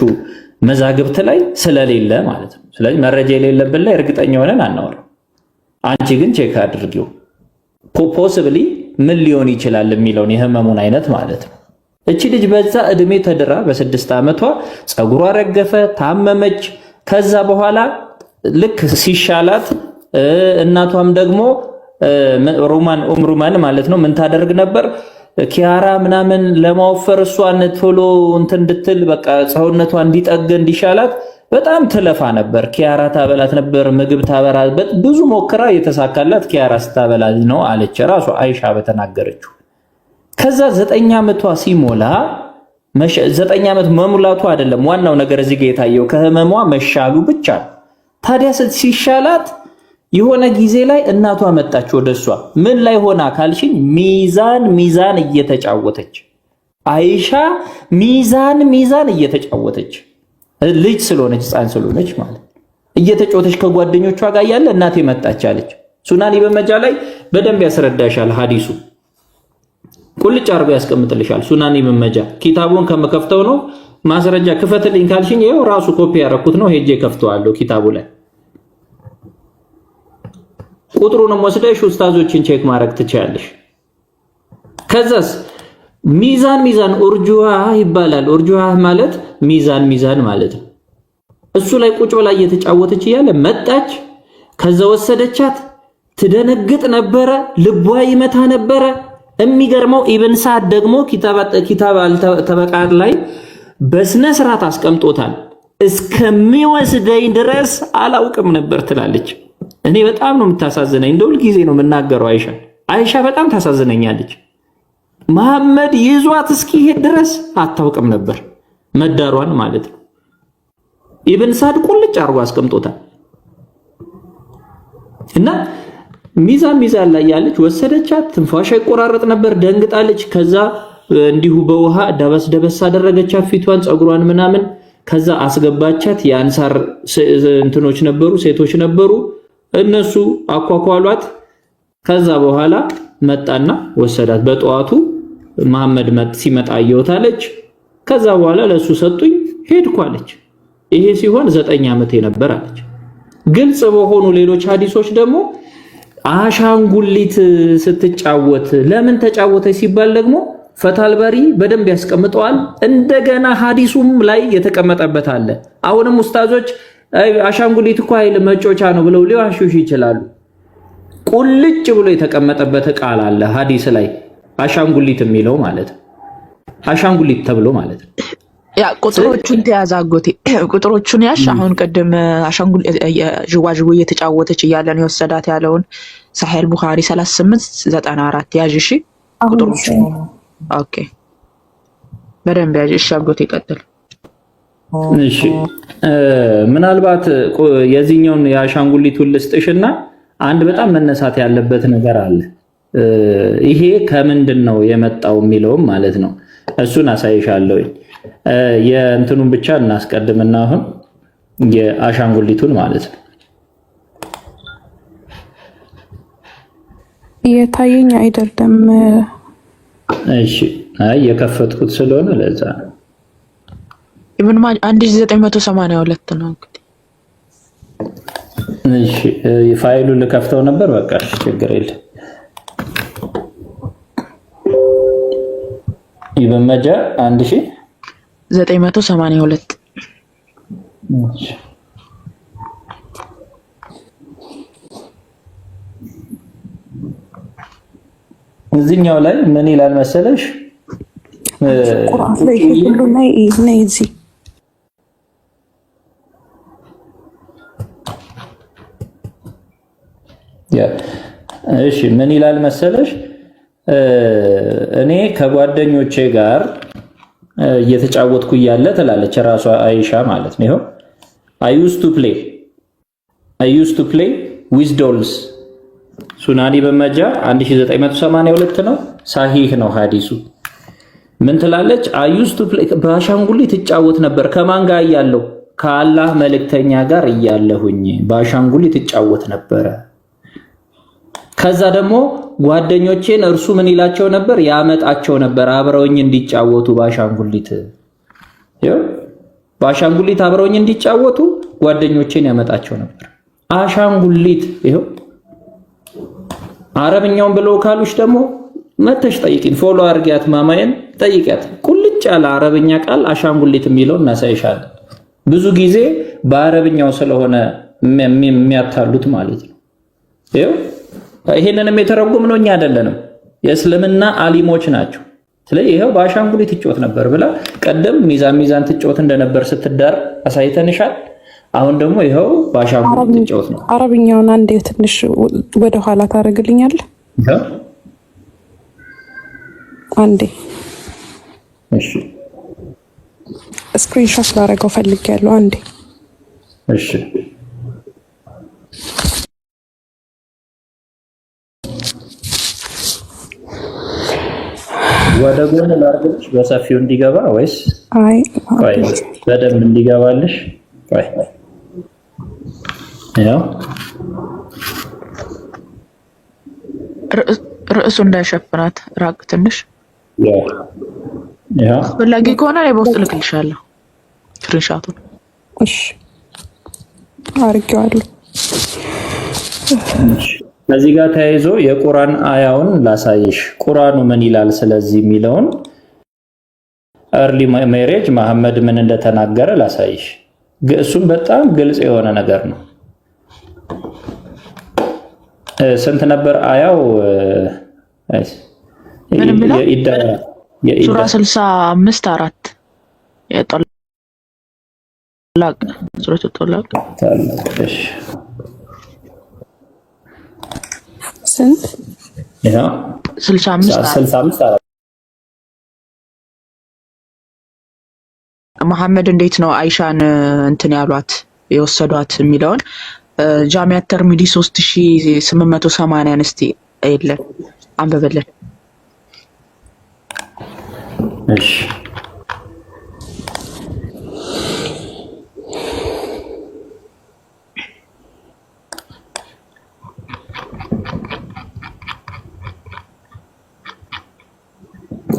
Speaker 4: መዛግብት ላይ ስለሌለ ማለት ነው። ስለዚህ መረጃ የሌለብን ላይ እርግጠኛ ሆነን አናወራም። አንቺ ግን check አድርጊው፣ possibly ምን ሊሆን ይችላል የሚለውን የህመሙን አይነት ማለት ነው። እቺ ልጅ በዛ እድሜ ተድራ በ6 ዓመቷ ፀጉሯ ረገፈ፣ ታመመች። ከዛ በኋላ ልክ ሲሻላት እናቷም ደግሞ ሩማን ኡም ሩማን ማለት ነው ምን ታደርግ ነበር? ኪያራ ምናምን ለማወፈር እሷን ቶሎ እንትን እንድትል በቃ ሰውነቷ እንዲጠገን እንዲሻላት በጣም ትለፋ ነበር። ኪያራ ታበላት ነበር፣ ምግብ ታበላበት ብዙ ሞክራ የተሳካላት ኪያራ ስታበላት ነው አለች ራሷ አይሻ በተናገረችው። ከዛ 9 ዓመቷ ሲሞላ፣ 9 ዓመት መሙላቱ አይደለም ዋናው ነገር እዚህ ጋር የታየው ከህመሟ መሻሉ ብቻ ነው። ታዲያ ሲሻላት የሆነ ጊዜ ላይ እናቷ መጣች ወደ እሷ። ምን ላይ ሆና ካልሽኝ ሚዛን ሚዛን እየተጫወተች፣ አይሻ ሚዛን ሚዛን እየተጫወተች፣ ልጅ ስለሆነች ህፃን ስለሆነች ማለት እየተጫወተች ከጓደኞቿ ጋር እያለ እናቴ መጣች አለች። ሱናን ኢብን መጃ ላይ በደንብ ያስረዳሻል። ሀዲሱ ቁልጭ አድርጎ ያስቀምጥልሻል። ሱናን ኢብን መጃ ኪታቡን ከምከፍተው ነው ማስረጃ ክፈትልኝ ካልሽኝ ይኸው ራሱ ኮፒ ያደረኩት ነው፣ ሄጄ ከፍተዋለሁ ኪታቡ ላይ ቁጥሩንም ወስደሽ ኡስታዞችን check ማድረግ ትችያለሽ። ከዛስ ሚዛን ሚዛን ኡርጁሃ ይባላል። ኡርጁሃ ማለት ሚዛን ሚዛን ማለት ነው። እሱ ላይ ቁጭ ብላ እየተጫወተች እያለ መጣች። ከዛ ወሰደቻት። ትደነግጥ ነበረ፣ ልቧ ይመታ ነበረ። የሚገርመው ኢብን ሳድ ደግሞ ኪታብ አልጠበቃት ላይ በስነ ስርዓት አስቀምጦታል። እስከሚወስደኝ ድረስ አላውቅም ነበር ትላለች። እኔ በጣም ነው የምታሳዝነኝ። እንደ ሁል ጊዜ ነው የምናገረው። አይሻ አይሻ በጣም ታሳዝነኛለች። መሐመድ ይዟት እስኪሄድ ድረስ አታውቅም ነበር መዳሯን ማለት ነው። ኢብን ሳድ ቁልጭ አድርጎ አስቀምጦታል። እና ሚዛን ሚዛን ላይ ያለች ወሰደቻት። ትንፋሿ ይቆራረጥ ነበር። ደንግጣለች። ከዛ እንዲሁ በውሃ ደበስ ደበስ አደረገቻት ፊቷን፣ ፀጉሯን ምናምን። ከዛ አስገባቻት። የአንሳር እንትኖች ነበሩ፣ ሴቶች ነበሩ። እነሱ አኳኳሏት። ከዛ በኋላ መጣና ወሰዳት። በጠዋቱ መሐመድ ሲመጣ አየሁት አለች። ከዛ በኋላ ለሱ ሰጡኝ ሄድኩ አለች። ይሄ ሲሆን 9 ዓመቴ ነበር አለች። ግልጽ በሆኑ ሌሎች ሀዲሶች ደግሞ አሻንጉሊት ስትጫወት ለምን ተጫወተች ሲባል ደግሞ ፈትሁል ባሪ በደንብ ያስቀምጠዋል። እንደገና ሀዲሱም ላይ የተቀመጠበት አለ። አሁንም ኡስታዞች አሻንጉሊት እኮ ኃይል መጫወቻ ነው ብለው ሊዋሹሽ ይችላሉ። ቁልጭ ብሎ የተቀመጠበት ቃል አለ ሀዲስ ላይ አሻንጉሊት የሚለው ማለት ነው። አሻንጉሊት ተብሎ ማለት ነው።
Speaker 1: ያ ቁጥሮቹን ተያዝ አጎቴ፣ ቁጥሮቹን ያሽ። አሁን ቅድም አሻንጉል ዥዋዥዌ እየተጫወተች እያለን የወሰዳት ያለውን ሳሒህ ቡኻሪ 3894 ያዥ። እሺ ቁጥሮቹን okay፣ በደንብ ያዥ። እሺ አጎቴ ይቀጥል።
Speaker 4: እሺ ምናልባት የዚህኛውን የአሻንጉሊቱን ልስጥሽና አንድ በጣም መነሳት ያለበት ነገር አለ። ይሄ ከምንድን ነው የመጣው የሚለውም ማለት ነው። እሱን አሳይሻለሁኝ። የእንትኑን ብቻ እናስቀድምና አሁን የአሻንጉሊቱን ማለት ነው።
Speaker 6: እየታየኝ አይደለም።
Speaker 4: እሺ፣ አይ የከፈትኩት ስለሆነ ለዛ ነው።
Speaker 1: ኢብን ማጃ 1982 ነው እንግዲህ።
Speaker 4: እሺ ፋይሉን ልከፍተው ነበር። በቃ እሺ፣ ችግር የለም። ኢብን መጃ 1000
Speaker 1: 982።
Speaker 4: እሺ። እዚህኛው ላይ ምን ይላል መሰለሽ?
Speaker 6: ቁርአን ላይ ይሄ ሁሉ ነይ ነይ እዚህ።
Speaker 4: Yeah፣ እሺ ምን ይላል መሰለሽ? እኔ ከጓደኞቼ ጋር እየተጫወትኩ እያለ ትላለች ራሷ አይሻ ማለት ነው። ይኸው I used to play with dolls። ሱናን ኢብን ማጃ 1982 ነው። ሳሂህ ነው ሀዲሱ። ምን ትላለች? I used to play፣ በአሻንጉሊት እጫወት ነበር። ከማን ጋር እያለሁ? ከአላህ መልእክተኛ ጋር እያለሁኝ በአሻንጉሊት እጫወት ነበረ። ከዛ ደግሞ ጓደኞቼን እርሱ ምን ይላቸው ነበር? ያመጣቸው ነበር አብረውኝ እንዲጫወቱ በአሻንጉሊት። በአሻንጉሊት አብረውኝ እንዲጫወቱ ጓደኞቼን ያመጣቸው ነበር። አሻንጉሊት ይኸው። አረብኛውን ብለው ካሉሽ ደግሞ መተሽ ጠይቂን። Follow አድርጊያት፣ ማማዬን ጠይቂያት። ቁልጭ ያለ አረብኛ ቃል አሻንጉሊት የሚለውን እናሳይሻለን። ብዙ ጊዜ በአረብኛው ስለሆነ የሚያታሉት ማለት ነው። ይኸው ይሄንንም የተረጎምነው እኛ አይደለንም፣ የእስልምና አሊሞች ናቸው። ስለዚህ ይኸው በአሻንጉሊት ትጫወት ነበር ብላ ቀደም ሚዛን ሚዛን ትጫወት እንደነበር ስትዳር አሳይተንሻል። አሁን ደግሞ ይኸው በአሻንጉሊት ትጫወት ነው።
Speaker 6: አረብኛውን አንዴ ትንሽ ወደኋላ ታደርግልኛለህ? አንዴ።
Speaker 4: እሺ።
Speaker 6: Screenshot ላደርገው ፈልጌያለሁ። አንዴ።
Speaker 4: እሺ። ወደ ጎን ላድርግልሽ በሰፊው እንዲገባ ወይስ?
Speaker 6: አይ።
Speaker 4: ቆይ፣ በደንብ እንዲገባልሽ፣ ቆይ፣ ያው።
Speaker 1: ርዕሱ እንዳይሸፍናት ራቅ ትንሽ።
Speaker 4: ያው።
Speaker 1: አስፈላጊ ከሆነ እኔ በውስጥ ልክልሻለሁ screenshot ኡን።
Speaker 6: እሺ፣ አድርጌዋለሁ።
Speaker 4: ከዚህ ጋር ተያይዞ የቁርአን አያውን ላሳይሽ። ቁርአኑ ምን ይላል ስለዚህ የሚለውን፣ early marriage መሐመድ ምን እንደተናገረ ላሳይሽ። እሱም በጣም ግልጽ የሆነ ነገር ነው። ስንት ነበር አያው?
Speaker 1: ምን የሚለው? ሱራ 65:4፣ የጠላቅ፣ ሱረቱ ጠላቅ።
Speaker 4: እሺ።
Speaker 6: ስንት?
Speaker 1: 65።
Speaker 4: 65:4።
Speaker 1: መሐመድ እንዴት ነው አይሻን እንትን ያሏት፣ የወሰዷት የሚለውን ጃሚያት ተርሚዲ 3880 እስቲ የለን አንብብልን።
Speaker 4: እሺ።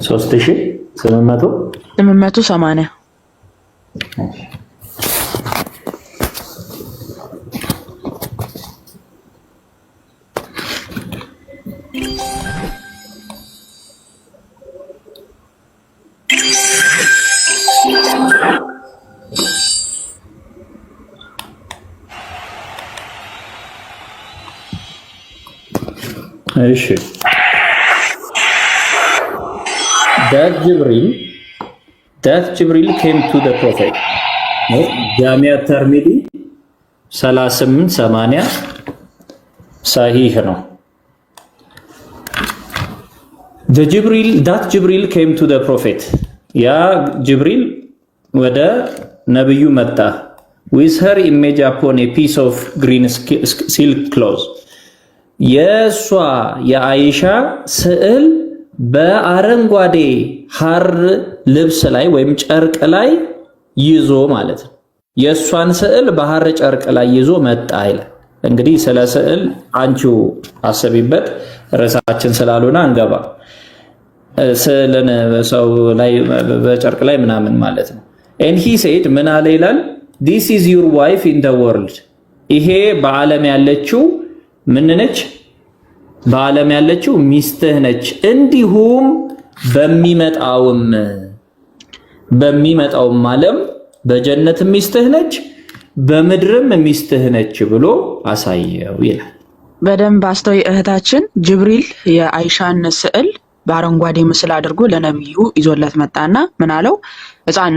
Speaker 4: 3800
Speaker 1: 880።
Speaker 4: እሺ፣ that Jibril came to the prophet፣ ጃሚያ ተርሚዲ 3880፣ ሳሂህ ነው። That Jibril came to the prophet፣ ያ ጅብሪል ወደ ነብዩ መጣ፣ with her image upon a piece of green silk cloth፣ የእሷ የአይሻ ስዕል በአረንጓዴ ሐር ልብስ ላይ ወይም ጨርቅ ላይ ይዞ ማለት ነው። የእሷን ስዕል በሐር ጨርቅ ላይ ይዞ መጣ ይላል። እንግዲህ ስለ ስዕል አንቺው አስቢበት፣ ርዕሳችን ስላልሆነ አንገባ። ስዕልን ሰው ላይ በጨርቅ ላይ ምናምን ማለት ነው። And he said፣ ምን አለ ይላል፣ "This is your wife in the world"፣ ይሄ በዓለም ያለችው ምን ነች? በዓለም ያለችው ሚስትህ ነች። እንዲሁም በሚመጣውም ዓለም በጀነት ሚስትህ ነች፣ በምድርም ሚስትህ ነች ብሎ አሳየው ይላል።
Speaker 1: በደንብ አስተውይ እህታችን። ጅብሪል የአይሻን ስዕል በአረንጓዴ ምስል አድርጎ ለነቢዩ ይዞለት መጣና ምን አለው? ህፃን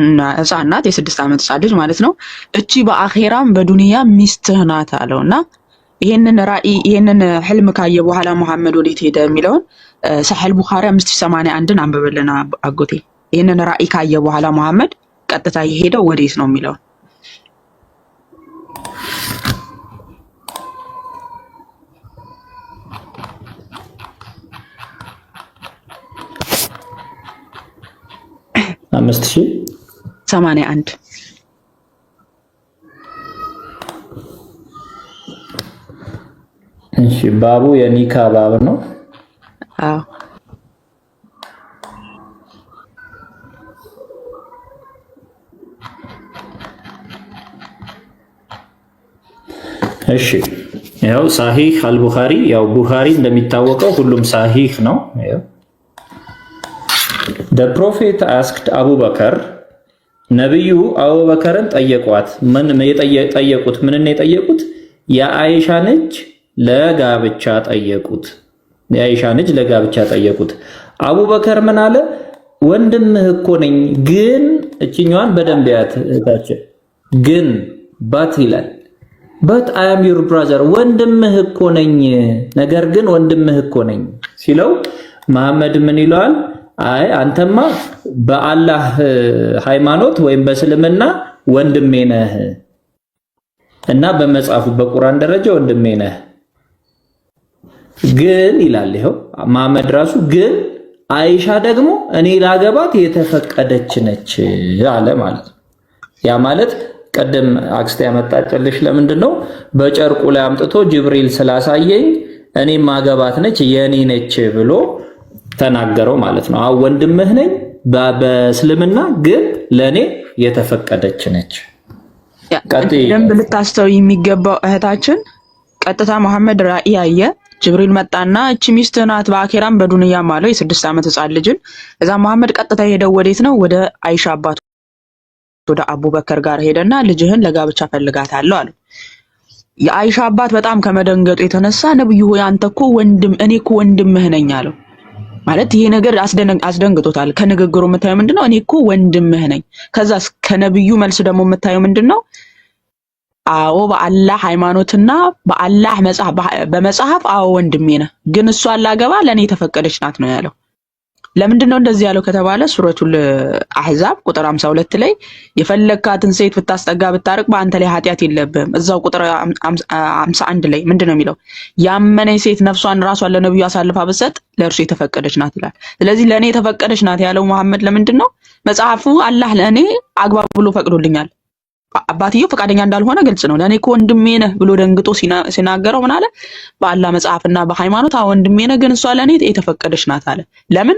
Speaker 1: ናት፣ የ6 ዓመት ህፃን ልጅ ማለት ነው። እቺ በአኼራም በዱንያ ሚስትህ ናት አለው። እና ይሄንን ራእይ፣ ይሄንን ህልም ካየ በኋላ መሐመድ ወዴት ሄደ የሚለውን ሰሒህ ቡኻሪ 5081ን አንብብልን አጎቴ። ይህንን ራእይ ካየ በኋላ መሐመድ ቀጥታ የሄደው ወዴት ነው የሚለው።
Speaker 2: 5081። እሺ፣ ባቡ የኒካ ባብ ነው።
Speaker 1: አዎ።
Speaker 4: እሺ፣ ያው ሳሂህ አልቡኻሪ፣ ያው ቡኻሪ እንደሚታወቀው ሁሉም ሳሂህ ነው። The Prophet asked አቡበከር፣ ነብዩ አቡበከርን ጠየቋት። ምን ጠየቁት? ምን የጠየቁት? የአይሻን እጅ ለጋብቻ ጠየቁት። የአይሻን እጅ ለጋብቻ ጠየቁት። አቡበከር ምን አለ? ወንድምህ እኮ ነኝ፣ ግን እችኛዋን በደንብ ያት እህታችን፣ ግን but ይላል፣ but I am your brother፣ ወንድምህ እኮ ነኝ፣ ነገር ግን ወንድምህ እኮ ነኝ ሲለው መሐመድ ምን ይለዋል? አይ አንተማ በአላህ ሃይማኖት ወይም በእስልምና ወንድሜ ነህ እና በመጽሐፉ በቁርአን ደረጃ ወንድሜ ነህ፣ ግን ይላል። ይኸው መሐመድ ራሱ ግን አይሻ ደግሞ እኔ ላገባት የተፈቀደች ነች አለ ማለት ነው። ያ ማለት ቀደም አክስቴ ያመጣችልሽ ለምንድን ነው? በጨርቁ ላይ አምጥቶ ጅብሪል ስላሳየኝ እኔ ማገባት ነች የኔ ነች ብሎ ተናገረው ማለት ነው። አዎ ወንድምህ ነኝ በእስልምና ግን ለእኔ የተፈቀደች ነች።
Speaker 1: ደንብ ልታስተው የሚገባው እህታችን፣ ቀጥታ መሐመድ ራእይ አየ። ጅብሪል መጣና እቺ ሚስትህ ናት በአኬራም በዱንያም አለው፣ የ6 ዓመት ህፃን ልጅን። እዛ መሐመድ ቀጥታ የሄደው ወዴት ነው? ወደ አይሻ አባት ወደ አቡበከር ጋር ሄደና ልጅህን ለጋብቻ ፈልጋታለሁ አለው። የአይሻ አባት በጣም ከመደንገጡ የተነሳ ነብዩ ሆይ አንተ እኮ ወንድም እኔ እኮ ወንድምህ ነኝ አለው። ማለት ይሄ ነገር አስደንግጦታል። ከንግግሩ የምታየው ምንድነው? እኔ እኮ ወንድምህ ነኝ። ከዛስ ከነብዩ መልስ ደግሞ የምታየው ምንድነው? አዎ በአላህ ሃይማኖትና በአላህ መጽሐፍ በመጽሐፍ አዎ ወንድሜ ነህ፣ ግን እሷን ላገባ ለእኔ የተፈቀደች ናት ነው ያለው። ለምንድን ነው እንደዚህ ያለው ከተባለ ሱረቱል አህዛብ ቁጥር 52 ላይ የፈለግካትን ሴት ብታስጠጋ ብታርቅ በአንተ ላይ ኃጢአት የለብህም። እዛው ቁጥር 51 ላይ ምንድን ነው የሚለው? ያመነች ሴት ነፍሷን ራሷን ለነብዩ አሳልፋ ብትሰጥ ለእርሱ የተፈቀደች ናት ይላል። ስለዚህ ለእኔ የተፈቀደች ናት ያለው መሐመድ ለምንድን ነው? መጽሐፉ አላህ ለእኔ አግባብ ብሎ ፈቅዶልኛል። አባትየው ፈቃደኛ እንዳልሆነ ግልጽ ነው። ለእኔ እኮ ወንድሜ ነህ ብሎ ደንግጦ ሲናገረው ምን አለ? በአላህ መጽሐፍና በሃይማኖት አዎ ወንድሜ ነህ፣ ግን እሷ ለእኔ የተፈቀደች ናት አለ። ለምን?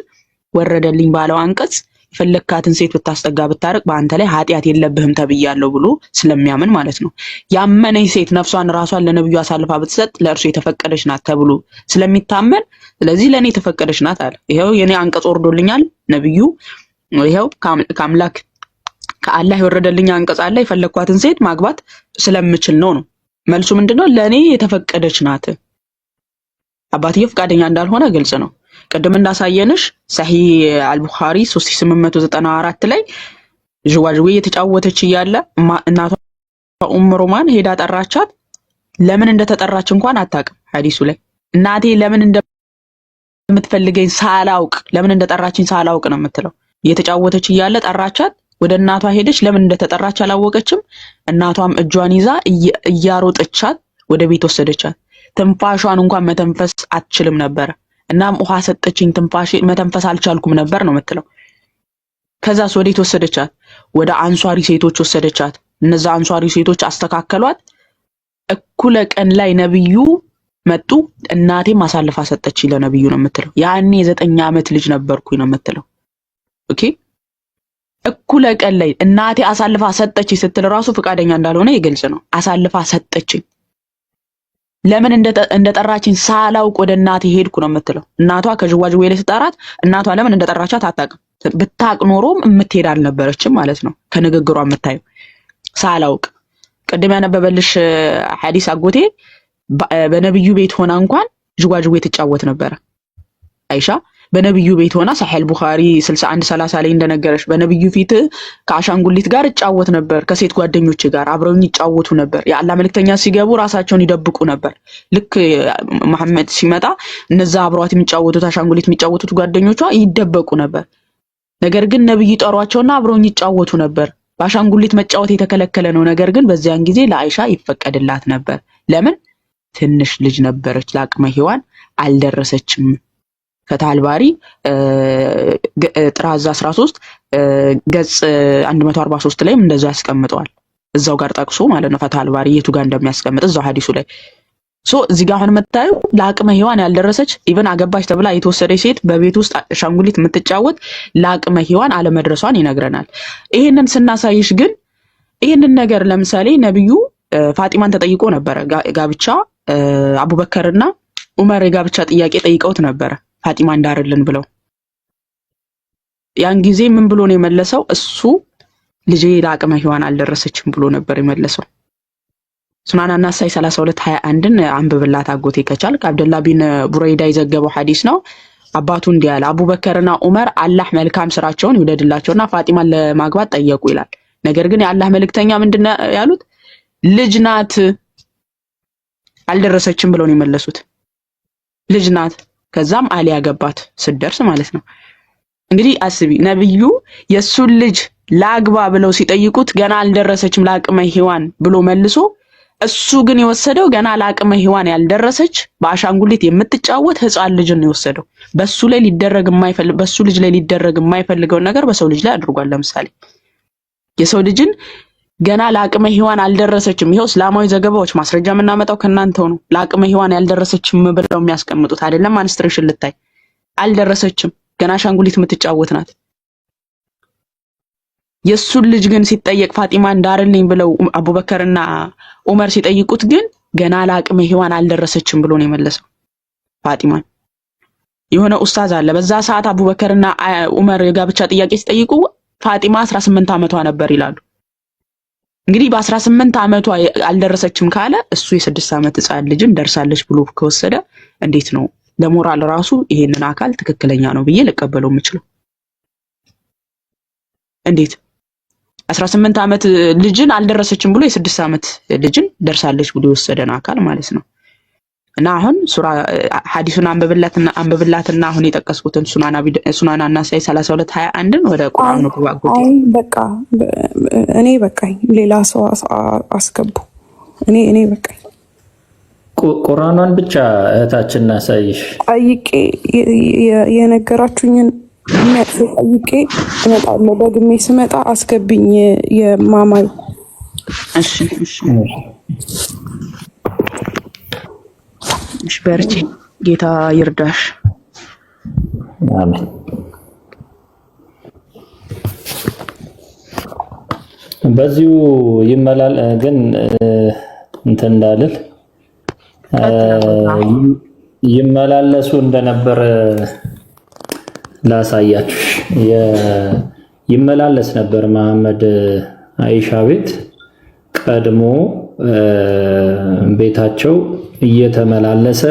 Speaker 1: ወረደልኝ ባለው አንቀጽ የፈለግካትን ሴት ብታስጠጋ ብታርቅ በአንተ ላይ ኃጢአት የለብህም ተብያለሁ ብሎ ስለሚያምን ማለት ነው። ያመነች ሴት ነፍሷን ራሷን ለነብዩ አሳልፋ ብትሰጥ ለእርሱ የተፈቀደች ናት ተብሎ ስለሚታመን ስለዚህ ለእኔ የተፈቀደች ናት አለ። ይኸው የኔ አንቀጽ ወርዶልኛል ነብዩ፣ ይኸው ከአምላክ ከአላህ የወረደልኝ አንቀጽ አለ፣ የፈለግኳትን ሴት ማግባት ስለምችል ነው ነው መልሱ። ምንድነው? ለእኔ የተፈቀደች ናት። አባትየው ፈቃደኛ እንዳልሆነ ግልጽ ነው። ቅድም እንዳሳየንሽ ሰሂህ አልቡኻሪ 3894 ላይ ዥዋዥዌ እየተጫወተች እያለ እናቷ ኡም ሮማን ሄዳ ጠራቻት። ለምን እንደተጠራች እንኳን አታውቅም። ሐዲሱ ላይ እናቴ ለምን እንደምትፈልገኝ ሳላውቅ ለምን እንደጠራችኝ ሳላውቅ ነው የምትለው። እየተጫወተች እያለ ጠራቻት። ወደ እናቷ ሄደች። ለምን እንደተጠራች አላወቀችም። እናቷም እጇን ይዛ እያሮጠቻት ወደ ቤት ወሰደቻት። ትንፋሿን እንኳን መተንፈስ አትችልም ነበረ። እናም ውሃ ሰጠችኝ፣ ትንፋሽ መተንፈስ አልቻልኩም ነበር ነው የምትለው። ከዛስ ወዴት ወሰደቻት? ወደ አንሷሪ ሴቶች ወሰደቻት። እነዛ አንሷሪ ሴቶች አስተካከሏት። እኩለ ቀን ላይ ነብዩ መጡ። እናቴም አሳልፋ ሰጠችኝ ለነብዩ ነው የምትለው። ያኔ የ9 ዓመት ልጅ ነበርኩኝ ነው የምትለው። Okay፣ እኩለ ቀን ላይ እናቴ አሳልፋ ሰጠችኝ ስትል ራሱ ፈቃደኛ እንዳልሆነ የግልጽ ነው። አሳልፋ ሰጠችኝ፣ ለምን እንደጠራችኝ ሳላውቅ ወደ እናቴ ሄድኩ ነው የምትለው። እናቷ ከዥዋዥዌ ላይ ስጠራት እናቷ ለምን እንደጠራቻት አታውቅም። ብታውቅ ኖሮም የምትሄድ አልነበረችም ማለት ነው። ከንግግሯ የምታየው ሳላውቅ ቅድም ያነበበልሽ ሐዲስ አጎቴ በነብዩ ቤት ሆና እንኳን ዥዋዥዌ ትጫወት ነበረ። አይሻ በነብዩ ቤት ሆና ሳሒህ ቡኻሪ 61 30 ላይ እንደነገረች በነብዩ ፊት ከአሻንጉሊት ጋር እጫወት ነበር፣ ከሴት ጓደኞች ጋር አብረውኝ ይጫወቱ ነበር። የአላህ መልእክተኛ ሲገቡ ራሳቸውን ይደብቁ ነበር። ልክ መሐመድ ሲመጣ እነዛ አብረዋት የሚጫወቱት አሻንጉሊት የሚጫወቱት ጓደኞቿ ይደበቁ ነበር። ነገር ግን ነብይ ጠሯቸውና አብረውኝ ይጫወቱ ነበር። በአሻንጉሊት መጫወት የተከለከለ ነው። ነገር ግን በዚያን ጊዜ ለአይሻ ይፈቀድላት ነበር። ለምን? ትንሽ ልጅ ነበረች፣ ለአቅመ ሔዋን አልደረሰችም። ፈትሐል ባሪ ጥራዝ 13 ገጽ 143 ላይም እንደዛ ያስቀምጠዋል። እዛው ጋር ጠቅሶ ማለት ነው። ፈትሐል ባሪ የቱ ጋር እንደሚያስቀምጥ እዛው ሀዲሱ ላይ። So እዚህ ጋር አሁን የምታየው ለአቅመ ሔዋን ያልደረሰች፣ even አገባች ተብላ የተወሰደች ሴት በቤት ውስጥ አሻንጉሊት የምትጫወት ለአቅመ ሔዋን አለመድረሷን ይነግረናል። ይሄንን ስናሳይሽ ግን ይሄንን ነገር ለምሳሌ ነብዩ ፋጢማን ተጠይቆ ነበረ። ጋብቻ አቡበከርና ኡመር የጋብቻ ጥያቄ ጠይቀውት ነበረ ፋጢማ እንዳርልን ብለው። ያን ጊዜ ምን ብሎ ነው የመለሰው? እሱ ልጄ ለአቅመ ሔዋን አልደረሰችም ብሎ ነበር የመለሰው። ሱናን አናሳይ 32 21ን አንብብላት አጎቴ ከቻልክ። አብደላ ቢን ቡረይዳ የዘገበው ሐዲስ ነው። አባቱ እንዲህ አለ፣ አቡበከርና ኡመር አላህ መልካም ስራቸውን ይውደድላቸውና ፋጢማን ለማግባት ጠየቁ ይላል። ነገር ግን የአላህ መልእክተኛ ምንድን ነው ያሉት? ልጅ ናት፣ አልደረሰችም ብለው ነው የመለሱት። ልጅ ናት። ከዛም አሊ ያገባት ስትደርስ ማለት ነው። እንግዲህ አስቢ፣ ነብዩ የእሱን ልጅ ላግባ ብለው ሲጠይቁት ገና አልደረሰችም ለአቅመ ሔዋን ብሎ መልሶ፣ እሱ ግን የወሰደው ገና ለአቅመ ሔዋን ያልደረሰች በአሻንጉሊት የምትጫወት ህፃን ልጅን ነው የወሰደው። በሱ ላይ ሊደረግ የማይፈልግ በሱ ልጅ ላይ ሊደረግ የማይፈልገውን ነገር በሰው ልጅ ላይ አድርጓል። ለምሳሌ የሰው ልጅን ገና ለአቅመ ሔዋን አልደረሰችም። ይኸው እስላማዊ ዘገባዎች ማስረጃ የምናመጣው ከእናንተው ነው። ለአቅመ ሔዋን ያልደረሰችም ብለው የሚያስቀምጡት አይደለም። menstruation ልታይ አልደረሰችም፣ ገና አሻንጉሊት የምትጫወት ናት። የእሱን ልጅ ግን ሲጠየቅ ፋጢማ እንዳርልኝ ብለው አቡበከርና ኡመር ሲጠይቁት ግን ገና ለአቅመ ሔዋን አልደረሰችም ብሎ ነው የመለሰው ፋጢማን። የሆነ ኡስታዝ አለ። በዛ ሰዓት አቡበከርና ኡመር የጋብቻ ጥያቄ ሲጠይቁ ፋጢማ 18 ዓመቷ ነበር ይላሉ። እንግዲህ በ18 ዓመቷ አልደረሰችም ካለ፣ እሱ የ6 ዓመት ህፃን ልጅን ደርሳለች ብሎ ከወሰደ እንዴት ነው ለሞራል ራሱ ይሄንን አካል ትክክለኛ ነው ብዬ ልቀበለው የምችለው? እንዴት 18 ዓመት ልጅን አልደረሰችም ብሎ የ6 ዓመት ልጅን ደርሳለች ብሎ የወሰደን አካል ማለት ነው። እና አሁን ሱራ ሐዲሱን አንብብላትና አንብብላትና አሁን የጠቀስኩትን ሱናን አናሳይ 32 21ን ወደ ቁርአኑ ግባ አጎቴ።
Speaker 6: አይ በቃ እኔ በቃኝ። ሌላ ሰው አስገቡ። እኔ በቃኝ።
Speaker 4: ቁርአኗን ብቻ እህታችን እናሳይሽ።
Speaker 6: ጠይቄ የነገራችሁኝን መልስ ጠይቄ እመጣለሁ። ደግሜ ስመጣ አስገብኝ የማማይ።
Speaker 1: እሺ፣ በርቺ፣ ጌታ ይርዳሽ።
Speaker 4: አሜን። በዚሁ ይመላል ግን እንትን እንዳልል ይመላለሱ እንደነበር ላሳያችሁ። ይመላለስ ነበር መሐመድ አይሻ ቤት፣ ቀድሞ ቤታቸው እየተመላለሰ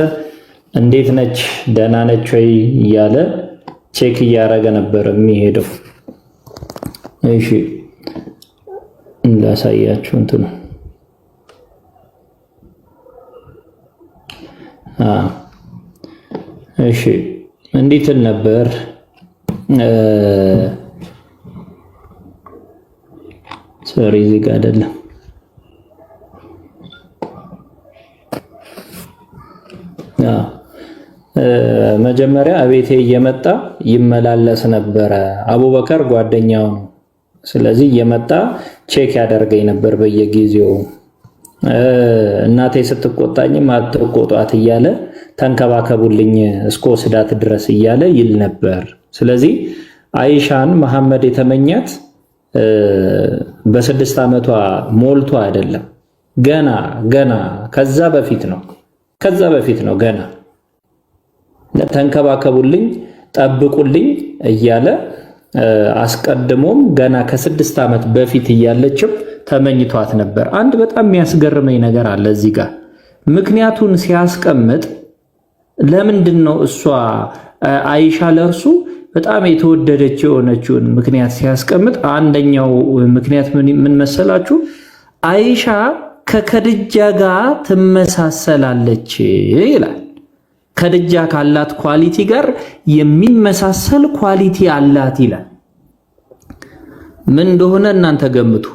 Speaker 4: እንዴት ነች፣ ደህና ነች ወይ እያለ check እያደረገ ነበር የሚሄደው። እሺ ላሳያችሁ እንትኑ። እሺ እንዴት ነበር? Sorry፣ እዚህ ጋር አይደለም። መጀመሪያ እቤቴ እየመጣ ይመላለስ ነበረ። አቡበከር ጓደኛው ነው። ስለዚህ እየመጣ check ያደርገኝ ነበር በየጊዜው። እናቴ ስትቆጣኝም አትቆጧት እያለ፣ ተንከባከቡልኝ እስከ ወስዳት ድረስ እያለ ይል ነበር። ስለዚህ አይሻን መሐመድ የተመኛት በ6 ዓመቷ ሞልቶ አይደለም፣ ገና ገና ከዛ በፊት ነው። ከዛ በፊት ነው ገና ተንከባከቡልኝ፣ ጠብቁልኝ እያለ አስቀድሞም ገና ከ6 ዓመት በፊት እያለችም ተመኝቷት ነበር። አንድ በጣም የሚያስገርመኝ ነገር አለ እዚህ ጋር ምክንያቱን ሲያስቀምጥ፣ ለምንድን ነው እሷ አይሻ ለእርሱ በጣም የተወደደች የሆነችውን ምክንያት ሲያስቀምጥ አንደኛው ምክንያት ምን መሰላችሁ? አይሻ ከከድጃ ጋር ትመሳሰላለች ይላል። ከድጃ ካላት quality ጋር የሚመሳሰል quality አላት ይላል። ምን እንደሆነ እናንተ ገምቱ።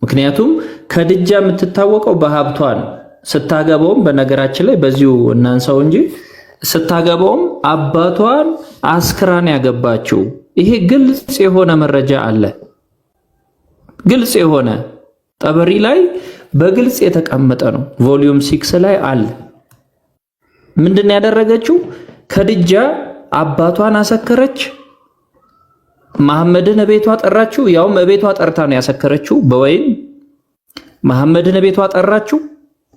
Speaker 4: ምክንያቱም ከድጃ የምትታወቀው በሀብቷ ነው። ስታገባውም በነገራችን ላይ በዚሁ እናንሳው እንጂ ስታገባውም አባቷን አስክራን ያገባችው። ይሄ ግልጽ የሆነ መረጃ አለ። ግልጽ የሆነ ጠበሪ ላይ በግልጽ የተቀመጠ ነው። volume 6 ላይ አለ። ምንድን ያደረገችው? ከድጃ አባቷን አሰከረች። መሐመድን እቤቷ ጠራችው። ያውም እቤቷ ጠርታ ነው ያሰከረችው በወይን። መሐመድን እቤቷ ጠራችው።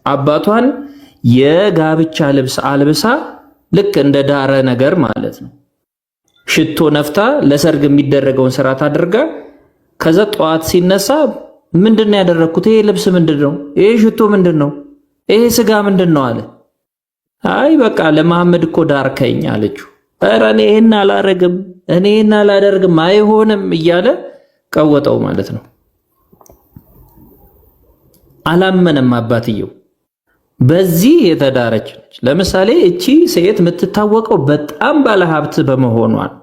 Speaker 4: አባቷን የጋብቻ ልብስ አልብሳ ልክ እንደ ዳረ ነገር ማለት ነው። ሽቶ ነፍታ ለሰርግ የሚደረገውን ስርዓት አድርጋ ከዛ ጠዋት ሲነሳ ምንድን ነው ያደረግኩት? ይሄ ልብስ ምንድን ነው? ይሄ ሽቶ ምንድን ነው? ይሄ ስጋ ምንድን ነው አለ። አይ በቃ ለመሐመድ እኮ ዳርከኝ አለችው። ኧረ እኔ ይሄን አላረግም፣ እኔ ይሄን አላደርግም፣ አይሆንም እያለ ቀወጠው ማለት ነው። አላመነም አባትየው። በዚህ የተዳረች ነች። ለምሳሌ እቺ ሴት የምትታወቀው በጣም ባለሀብት በመሆኗ ነው።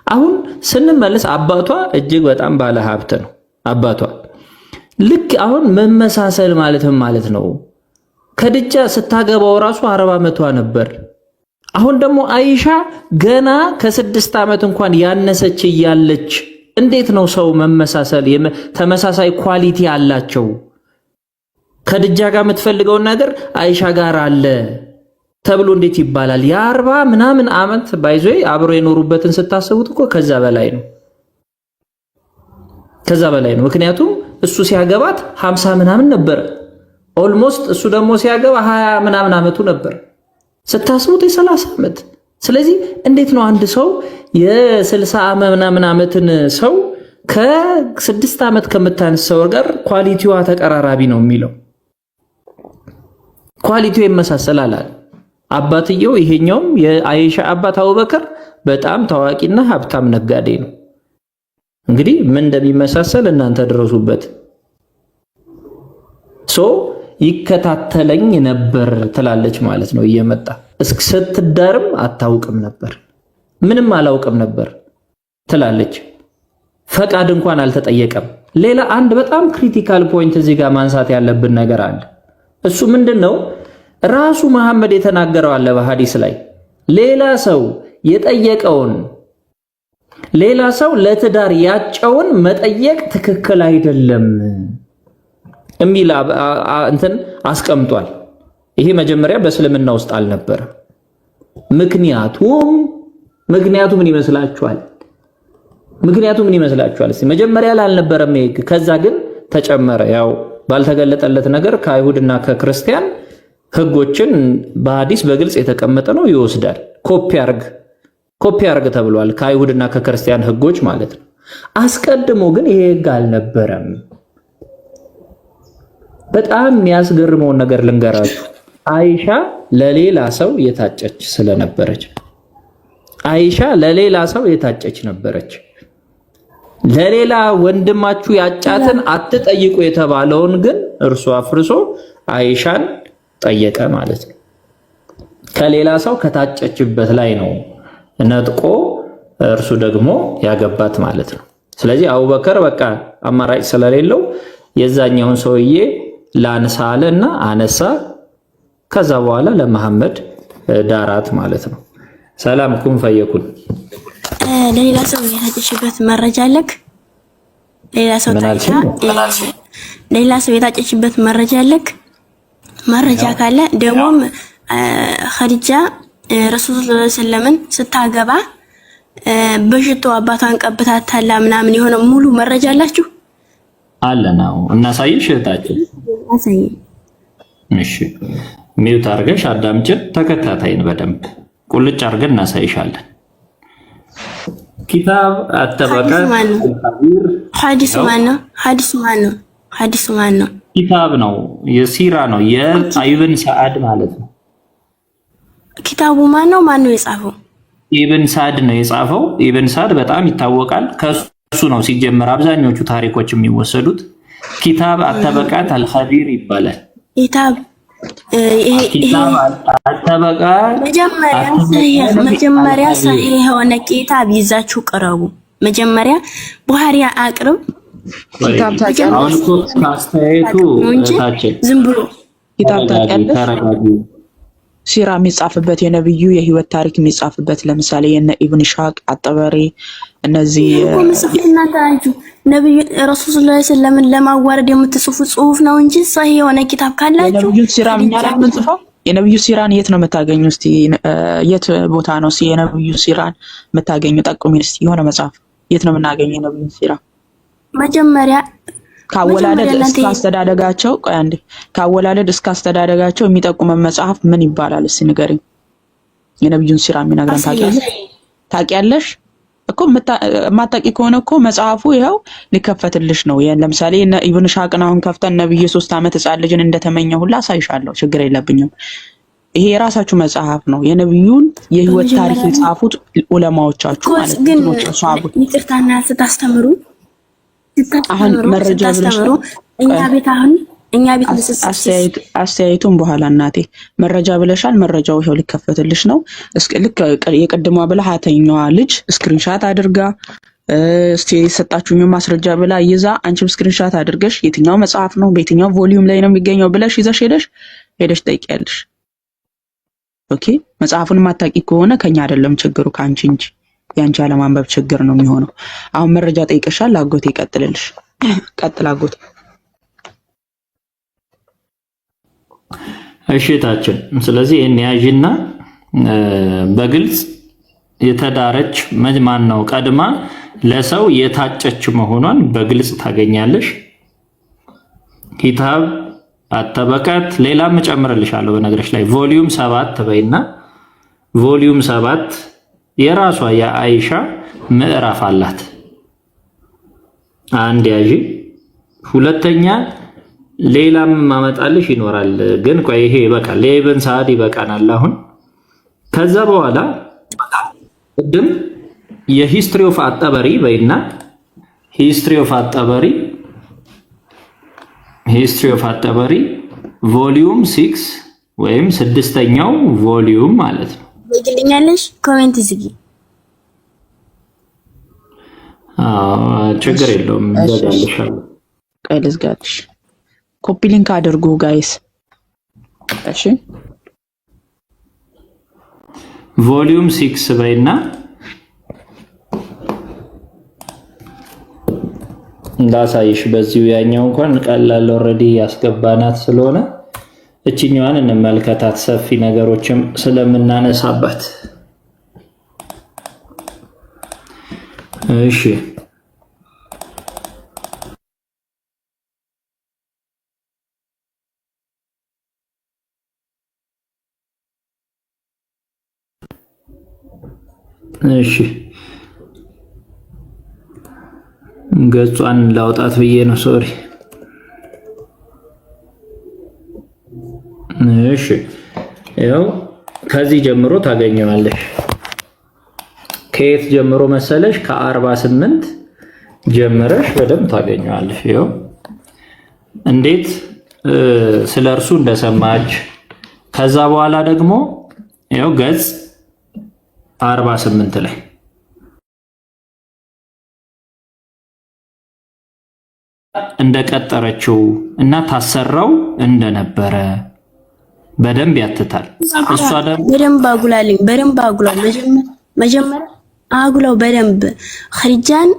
Speaker 4: አሁን ስንመለስ አባቷ እጅግ በጣም ባለሀብት ነው። አባቷ ልክ አሁን መመሳሰል ማለትም ማለት ነው። ከድጃ ስታገባው ራሱ 40 ዓመቷ ነበር። አሁን ደግሞ አይሻ ገና ከ6 ዓመት እንኳን ያነሰች እያለች እንዴት ነው ሰው መመሳሰል? ተመሳሳይ quality አላቸው። ከድጃ ጋር የምትፈልገውን ነገር አይሻ ጋር አለ ተብሎ እንዴት ይባላል? የ40 ምናምን ዓመት by the way አብሮ የኖሩበትን ስታስቡት እኮ ከዛ በላይ ነው፣ ከዛ በላይ ነው። ምክንያቱም እሱ ሲያገባት 50 ምናምን ነበር almost፣ እሱ ደግሞ ሲያገባ 20 ምናምን ዓመቱ ነበር። ስታስቡት የ30 ዓመት። ስለዚህ እንዴት ነው አንድ ሰው የ60 ምናምን ዓመትን ሰው ከ6 ዓመት ከምታንስ ሰው ጋር quality ዋ ተቀራራቢ ነው የሚለው? Quality ው ይመሳሰላል አለ አባትየው። ይሄኛውም የአይሻ አባት አቡበከር በጣም ታዋቂና ሀብታም ነጋዴ ነው። እንግዲህ ምን እንደሚመሳሰል እናንተ ድረሱበት። So ይከታተለኝ ነበር ትላለች ማለት ነው። እየመጣ ስትዳርም አታውቅም ነበር፣ ምንም አላውቅም ነበር ትላለች። ፈቃድ እንኳን አልተጠየቀም። ሌላ አንድ በጣም critical point እዚህ ጋር ማንሳት ያለብን ነገር አለ። እሱ ምንድን ነው? ራሱ መሐመድ የተናገረው አለ በሐዲስ ላይ፣ ሌላ ሰው የጠየቀውን፣ ሌላ ሰው ለትዳር ያጨውን መጠየቅ ትክክል አይደለም የሚል እንትን አስቀምጧል። ይሄ መጀመሪያ በእስልምና ውስጥ አልነበረም። ምክንያቱ ምን ይመስላችኋል? ምክንያቱ ምን ይመስላችኋል? እስቲ መጀመሪያ ላይ አልነበረም ይሄ፣ ከዛ ግን ተጨመረ። ያው ባልተገለጠለት ነገር ከአይሁድና ከክርስቲያን ህጎችን በሐዲስ በግልጽ የተቀመጠ ነው ይወስዳል። ኮፒ አርግ፣ ኮፒ አርግ ተብሏል። ከአይሁድና ከክርስቲያን ህጎች ማለት ነው። አስቀድሞ ግን ይሄ ህግ አልነበረም። በጣም የሚያስገርመውን ነገር ልንገራችሁ። አይሻ ለሌላ ሰው የታጨች ስለነበረች፣ አይሻ ለሌላ ሰው የታጨች ነበረች። ለሌላ ወንድማችሁ ያጫትን አትጠይቁ የተባለውን ግን እርሱ አፍርሶ አይሻን ጠየቀ ማለት ነው። ከሌላ ሰው ከታጨችበት ላይ ነው ነጥቆ እርሱ ደግሞ ያገባት ማለት ነው። ስለዚህ አቡበከር በቃ አማራጭ ስለሌለው የዛኛውን ሰውዬ ላንሳ አለ እና አነሳ። ከዛ በኋላ ለመሐመድ ዳራት ማለት ነው። ሰላም ኩን ፈየኩን።
Speaker 10: ለሌላ ሰው የታጨችበት መረጃ አለክ? ሌላ ሰው ሌላ ሰው የታጨችበት መረጃ አለክ? መረጃ ካለ ደግሞም ኸዲጃ ረሱል ሰለላሁ ዐለይሂ ወሰለምን ስታገባ በሽቶ አባቷን ቀብታታላ ምናምን የሆነ ሙሉ መረጃ አላችሁ?
Speaker 4: አለ ነው። እናሳይሽ እህታችን።
Speaker 10: አሳይ።
Speaker 4: እሺ mute አድርገሽ አዳምጭን፣ ተከታታይን በደንብ ቁልጭ አድርገን እናሳይሻለን። ኪታብ አተበቃት
Speaker 10: ሐዲሱ ማን ነው? ሐዲሱ ማን ነው? ሐዲሱ ማን ነው?
Speaker 4: ኪታብ ነው፣ የሲራ ነው፣ የኢብን ሰዓድ ማለት ነው።
Speaker 10: ኪታቡ ማን ነው? ማን ነው የጻፈው?
Speaker 4: ኢብን ሳድ ነው የጻፈው። ኢብን ሳድ በጣም ይታወቃል። ከሱ ነው ሲጀመር አብዛኞቹ ታሪኮች የሚወሰዱት። ኪታብ አተበቃት አልኸቢር ይባላል።
Speaker 10: ኪታብ
Speaker 4: ኪታብ አተበቃት
Speaker 10: መጀመሪያ ሰሂህ የሆነ ኪታብ ይዛችሁ ቅረቡ። መጀመሪያ ቡሃሪ አቅርብ።
Speaker 1: ኪታብ ታውቂያለሽ?
Speaker 4: አሁን እኮ ከአስተያየቱ እህታችን
Speaker 10: ዝም ብሎ
Speaker 1: ኪታብ ታውቂያለሽ?
Speaker 4: ተረጋጊ።
Speaker 1: ሲራ የሚጻፍበት የነብዩ የህይወት ታሪክ የሚጻፍበት ለምሳሌ የነ ኢብን ኢስሐቅ አጠበሪ እነዚህ
Speaker 10: እኮ ምጽፉት እናንተ ናችሁ። ነብዩ ረሱል ሰለላሁ ዐለይሂ ወሰለም ለማዋረድ የምትጽፉ ጽሁፍ ነው እንጂ ሰሂህ የሆነ ኪታብ ካላችሁ
Speaker 1: የነብዩ ሲራ እኛ ላይ የምንጽፈው የነብዩ ሲራን የት ነው የምታገኙ? እስቲ የት ቦታ ነው እስቲ የነብዩ ሲራን የምታገኙ? ጠቁሚን እስቲ የሆነ መጽሐፍ የት ነው የምናገኘው የነብዩ ሲራ?
Speaker 10: መጀመሪያ
Speaker 1: ካወላለድ እስከ አስተዳደጋቸው፣ ቆይ አንዴ፣ ካወላለድ እስከ አስተዳደጋቸው የሚጠቁመን መጽሐፍ ምን ይባላል? እስቲ ንገሪኝ። የነብዩን ሲራ የሚነግረን ታውቂያለሽ? ታውቂያለሽ እኮ የማታውቂ ከሆነ እኮ መጽሐፉ ይኸው ሊከፈትልሽ ነው። ለምሳሌ ኢብን ኢስሐቅን አሁን ከፍተን ነብዩ የ3 ዓመት ህፃን ልጅን እንደተመኘ ሁላ አሳይሻለሁ። ችግር የለብኝም። ይሄ የራሳችሁ መጽሐፍ ነው። የነብዩን የህይወት ታሪክ የጻፉት ዑለማዎቻችሁ ማለት
Speaker 10: ግን
Speaker 1: ነው።
Speaker 10: ይቅርታና ስታስተምሩ
Speaker 1: አሁን መረጃ ብለሽ
Speaker 10: እኛ ቤት አሁን እኛ ቤት
Speaker 1: አስተያየቱን በኋላ እናቴ መረጃ ብለሻል። መረጃው ይኸው ሊከፈትልሽ ነው። ልክ የቅድሟ ብልሃተኛዋ ልጅ screenshot አድርጋ እስቲ የሰጣችሁኝ ማስረጃ ብላ ይዛ አንቺም screenshot አድርገሽ የትኛው መጽሐፍ ነው በየትኛው volume ላይ ነው የሚገኘው ብለሽ ይዘሽ ሄደሽ ሄደሽ ጠይቂያለሽ። Okay፣ መጽሐፉን የማታውቂ ከሆነ ከኛ አይደለም ችግሩ ከአንቺ እንጂ የአንቺ አለማንበብ ችግር ነው የሚሆነው። አሁን መረጃ ጠይቀሻል። አጎቴ ይቀጥልልሽ። ቀጥል አጎቴ።
Speaker 4: እሺ እህታችን፣ ስለዚህ ይህን ያዥና በግልጽ የተዳረች ማን ነው ቀድማ ለሰው የታጨች መሆኗን በግልጽ ታገኛለሽ። ኪታብ አተበቃት ሌላም እጨምርልሻለሁ። በነገሮች ላይ volume 7 በይና volume 7 የራሷ የአይሻ ምዕራፍ አላት። አንድ ያዢ። ሁለተኛ ሌላም ማመጣልሽ ይኖራል፣ ግን ቆይ ይሄ ይበቃል። የኢብን ሰዓድ ይበቃናል አሁን። ከዛ በኋላ ቅድም የ history of አጠበሪ በይና history of አጠበሪ፣ history of አጠበሪ volume 6 ወይም ስድስተኛው volume ማለት ነው።
Speaker 10: ትዘጊልኛለሽ? Comment ዝጊ።
Speaker 4: አዎ ችግር የለውም። እዘጋልሻለሁ።
Speaker 1: ቆይ ልዝጋልሽ። Copy link አድርጉ guys። እሺ።
Speaker 4: Volume 6 በይና እንዳሳይሽ በዚሁ። ያኛው እንኳን ቀላል already ያስገባናት ስለሆነ እችኛዋን እንመልከታት፣ ሰፊ ነገሮችም ስለምናነሳባት። እሺ፣ እሺ፣ ገጿን ላውጣት ብዬ ነው። Sorry። እሺ፣ ይኸው ከዚህ ጀምሮ ታገኘዋለሽ። ከየት ጀምሮ መሰለሽ? ከ48 ጀምረሽ በደንብ ታገኘዋለሽ። ይኸው እንዴት ስለ እርሱ እንደሰማች፣ ከዛ በኋላ ደግሞ ይኸው ገጽ 48 ላይ እንደቀጠረችው እና ታሰራው እንደነበረ በደንብ ያትታል። እሷ ደግሞ
Speaker 10: በደንብ አጉላልኝ፣ በደንብ አጉላው። መጀመሪያ አጉላው በደንብ፣ ኸዲጃን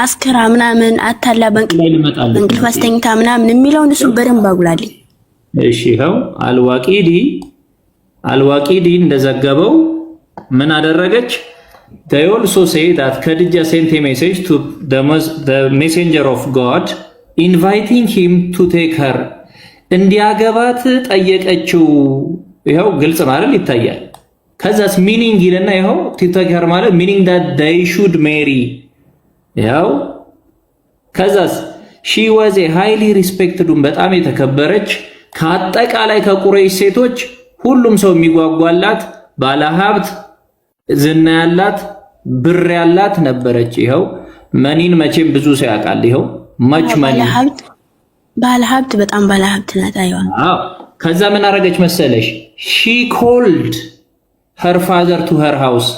Speaker 10: አስክራ ምናምን አታላ በእንቅልፍ አስተኝታ ምናምን የሚለውን እሱ በደንብ አጉላልኝ።
Speaker 4: እሺ፣ ይኸው አልዋቂዲ እንደዘገበው ምን አደረገች? They also say that Khadija sent a message to the messenger of God inviting him to take her፣ እንዲያገባት ጠየቀችው። ይኸው ግልጽ ማለት ይታያል። ከዛስ meaning ይልና ይኸው to take her ማለት meaning that they should marry። ይኸው ከዛስ she was a highly respected፣ በጣም የተከበረች፣ ከአጠቃላይ ከቁረይሽ ሴቶች ሁሉም ሰው የሚጓጓላት፣ ባለሀብት፣ ዝና ያላት፣ ብር ያላት ነበረች። ይኸው money ን መቼም ብዙ ሰው ያውቃል። ይኸው much money።
Speaker 10: ባለሀብት፣ በጣም ባለሀብት ናት። አይዋ።
Speaker 4: አዎ። ከዛ ምን አደረገች መሰለሽ? She called her father to her house።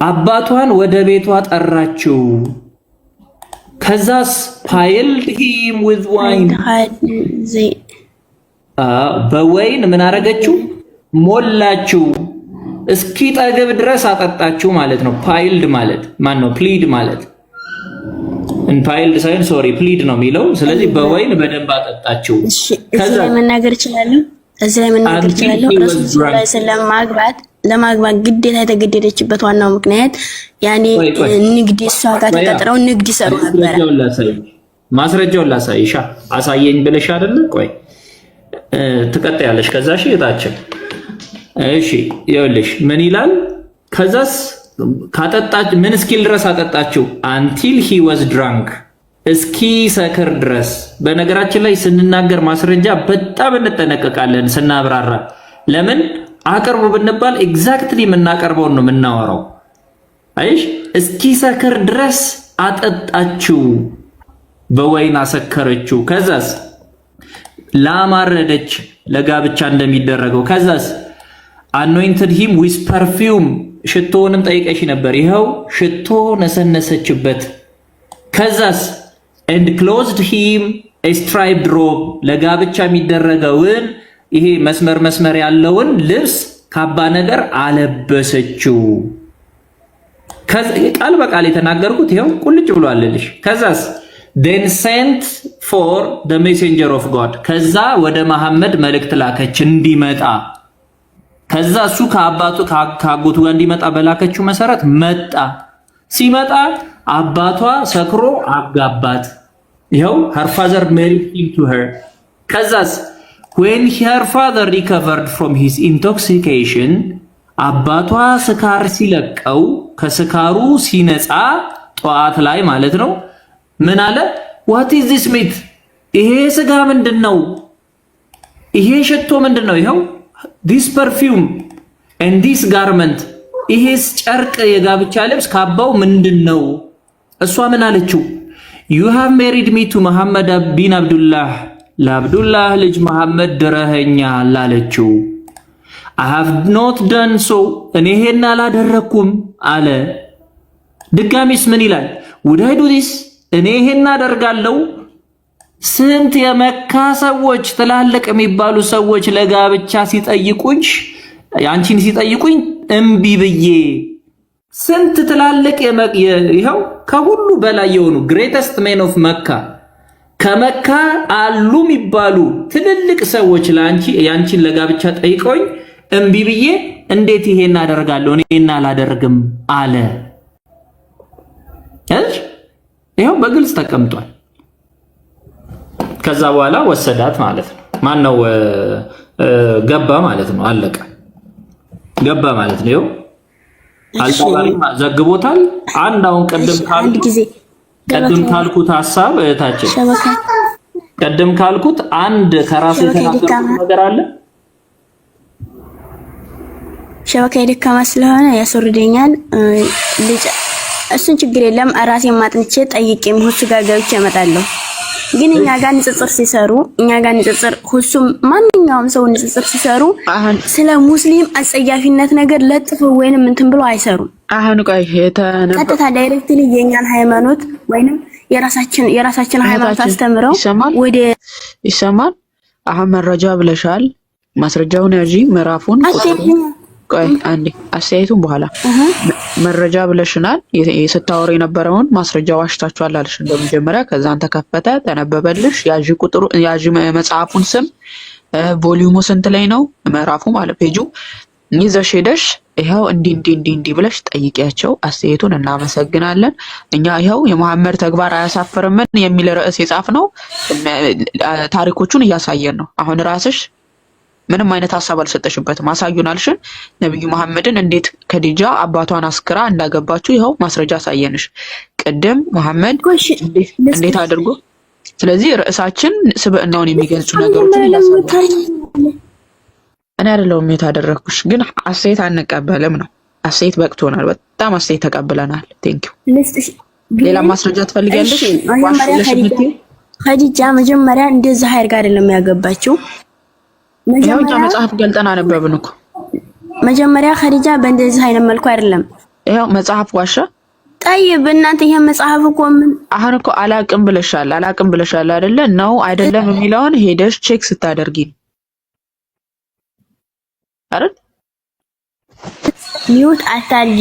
Speaker 4: አባቷን ወደ ቤቷ ጠራችው። ከዛስ piled him with wine፣ በወይን ምን አረገችው? ሞላችው። እስኪጠግብ ድረስ አጠጣችው ማለት ነው። Piled ማለት ማን ነው? Plead ማለት፣ piled ሳይሆን sorry፣ plead ነው የሚለው። ስለዚህ በወይን በደንብ አጠጣችው።
Speaker 10: እዚህ ላይ መናገር እችላለሁ። እዚህ ላይ መናገር እችላለሁ። ረሱል ሰለላሁ ዐለይሂ ወሰለም ለማግባት ግዴታ የተገደደችበት ዋናው ምክንያት ያኔ ንግድ እሷ ጋር ተቀጥረው ንግድ ይሰሩ ነበረ።
Speaker 4: ማስረጃውን ላሳይሻ፣ አሳየኝ ብለሽ አይደለ? ቆይ ትቀጥያለሽ። ከዛ እሺ እታችን እሺ፣ ይኸውልሽ ምን ይላል? ከዛስ ካጠጣች ምን እስኪል ድረስ አጠጣችው? Until he was drunk፣ እስኪሰክር ድረስ። በነገራችን ላይ ስንናገር ማስረጃ በጣም እንጠነቀቃለን ስናብራራ። ለምን አቅርቡ ብንባል exactly የምናቀርበውን ነው የምናወራው። አይሽ እስኪሰክር ድረስ አጠጣችው፣ በወይን አሰከረችው። ከዛስ ላም አረደች ለጋብቻ እንደሚደረገው። ከዛስ anointed him with perfume፣ ሽቶውንም ጠይቀሽ ነበር። ይኸው ሽቶ ነሰነሰችበት። ከዛስ and clothed him striped robe፣ ለጋብቻ የሚደረገውን ይሄ መስመር መስመር ያለውን ልብስ ካባ ነገር አለበሰችው። ቃል በቃል የተናገርኩት ይኸው ቁልጭ ብሎ አለልሽ። ከዛስ then sent for the messenger of God፣ ከዛ ወደ መሐመድ መልእክት ላከች እንዲመጣ። ከዛ እሱ ከአባቱ ከአጎቱ ጋር እንዲመጣ በላከችው መሰረት መጣ። ሲመጣ አባቷ ሰክሮ አጋባት። ይኸው her father married him to her። ከዛስ when her father recovered from his intoxication፣ አባቷ ስካር ሲለቀው፣ ከስካሩ ሲነጻ ጠዋት ላይ ማለት ነው፣ ምን አለ? "What is this meat?" ይሄ ስጋ ምንድን ነው? ይሄ ሽቶ ምንድን ነው? ይኸው this perfume and this garment፣ ይሄስ ጨርቅ የጋብቻ ልብስ ካባው ምንድን ነው? እሷ ምን አለችው? "You have married me to መሐመድ ቢን አብዱላህ፣ ለአብዱላህ ልጅ መሐመድ ድረኸኛል" አለችው። "I have not done so፣ እኔ ይሄን አላደረኩም" አለ። ድጋሚስ ምን ይላል? "Would I do this? እኔ ይሄን አደርጋለሁ? ስንት የመካ ሰዎች፣ ትላልቅ የሚባሉ ሰዎች ለጋብቻ ሲጠይቁኝ፣ አንቺን ሲጠይቁኝ እምቢ ብዬ፣ ስንት ትላልቅ፣ ይኸው ከሁሉ በላይ የሆኑ greatest men of መካ፣ ከመካ አሉ የሚባሉ ትልልቅ ሰዎች ለአንቺ ያንቺን ለጋብቻ ጠይቀውኝ እምቢ ብዬ እንዴት ይሄን አደርጋለሁ? እኔ ይሄን አላደርግም" አለ። እሺ ይኸው በግልጽ ተቀምጧል። ከዛ በኋላ ወሰዳት ማለት ነው። ማን ነው ገባ ማለት ነው። አለቀ። ገባ ማለት ነው። ይኸው አልጣባሪ ዘግቦታል። አንድ አሁን ቅድም ካልኩት ሀሳብ እህታችን፣ ቅድም ካልኩት አንድ ከራሴ የተናገርኩት ነገር አለ።
Speaker 10: ሸበካ ደካማ ስለሆነ ያስወርደኛል። ልጅ እሱን ችግር የለም፣ ራሴን ማጥንቼ ጠይቄም ሁሱ ጋር ገብቼ እመጣለሁ። ግን እኛ ጋር ንጽጽር ሲሰሩ፣ እኛ ጋር ንጽጽር ሁሱም ማንኛውም ሰው ንጽጽር ሲሰሩ ስለ ሙስሊም አጸያፊነት ነገር ለጥፈው ወይንም እንትን ብሎ አይሰሩም።
Speaker 1: አሁን ቆይ።
Speaker 10: ቀጥታ directly የኛን ሃይማኖት ወይንም የራሳችን ሃይማኖት አስተምረው ወደ
Speaker 1: ይሰማል። አሁን መረጃ ብለሻል። ማስረጃውን ያዢ፣ ምዕራፉን። ቆይ አንዴ፣ አስተያየቱን በኋላ። መረጃ ብለሽናል። ስታወሩ የነበረውን ማስረጃ ዋሽታችኋል አልሽ እንደመጀመሪያ። ከዛን ተከፈተ፣ ተነበበልሽ። ያዢ ቁጥሩ፣ ያዢ መጽሐፉን ስም፣ volume ኡ ስንት ላይ ነው፣ ምዕራፉ ማለት ፔጁ ይዘሽ ሄደሽ ይኸው እንዲህ እንዲህ እንዲህ እንዲህ ብለሽ ጠይቂያቸው። አስተያየቱን እናመሰግናለን። እኛ ይኸው የመሐመድ ተግባር አያሳፍርምን የሚል ርዕስ የጻፍነው ታሪኮቹን እያሳየን ነው። አሁን ራስሽ ምንም አይነት ሀሳብ አልሰጠሽበትም። አሳዩን አልሽን። ነቢዩ መሐመድን እንዴት ከዲጃ አባቷን አስክራ እንዳገባችው ይኸው ማስረጃ አሳየንሽ። ቅድም መሐመድ እንዴት አድርጎ፣ ስለዚህ ርዕሳችን ስብዕናውን የሚገልጹ ነገሮችን እያሳየን፣ እኔ አይደለሁም የታደረግኩሽ፣ ግን አስተያየት አንቀበልም ነው። አስተያየት በቅቶናል። በጣም አስተያየት ተቀብለናል። Thank you። ሌላ ማስረጃ ትፈልጊያለሽ?
Speaker 10: ከዲጃ መጀመሪያ እንደዛ አድርጋ አይደለም ያገባችው።
Speaker 1: መጀመሪያ መጽሐፍ ገልጠን አነበብን እኮ።
Speaker 10: መጀመሪያ ከዲጃ በእንደዚህ አይነት መልኩ አይደለም።
Speaker 1: ይኸው መጽሐፍ ዋሸ።
Speaker 10: طيب እናንተ ይሄ መጽሐፍ እኮ ምን
Speaker 1: አሁን እኮ አላቅም ብለሻል፣ አላቅም ብለሻል አይደለ? ነው አይደለም የሚለውን ሄደሽ check ስታደርጊ ነው አይደል?
Speaker 10: Mute አታርጂ።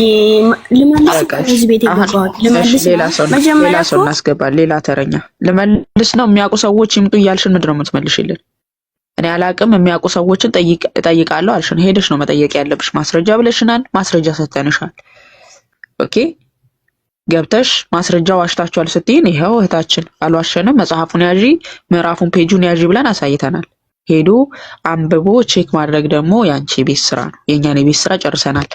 Speaker 10: ልመልስ እኮ እዚህ ቤት የገባሁት ልመልስ።
Speaker 1: ሌላ ሰው ሌላ ሰው እናስገባል። ሌላ ተረኛ ልመልስ ነው። የሚያውቁ ሰዎች ይምጡ እያልሽን ምንድን ነው የምትመልሽልን? እኔ አላቅም፣ የሚያውቁ ሰዎችን እጠይቃለሁ አልሽን። ሄደሽ ነው መጠየቅ ያለብሽ። ማስረጃ ብለሽናል፣ ማስረጃ ሰተንሻል። Okay፣ ገብተሽ ማስረጃ ዋሽታችኋል ስትይን ይኸው እህታችን አልዋሸንም፣ መጽሐፉን ያዢ፣ ምዕራፉን page ኡን ያዢ ብለን አሳይተናል። ሄዶ አንብቦ check ማድረግ ደግሞ የአንቺ የቤት ስራ ነው። የእኛን የቤት ስራ ጨርሰናል።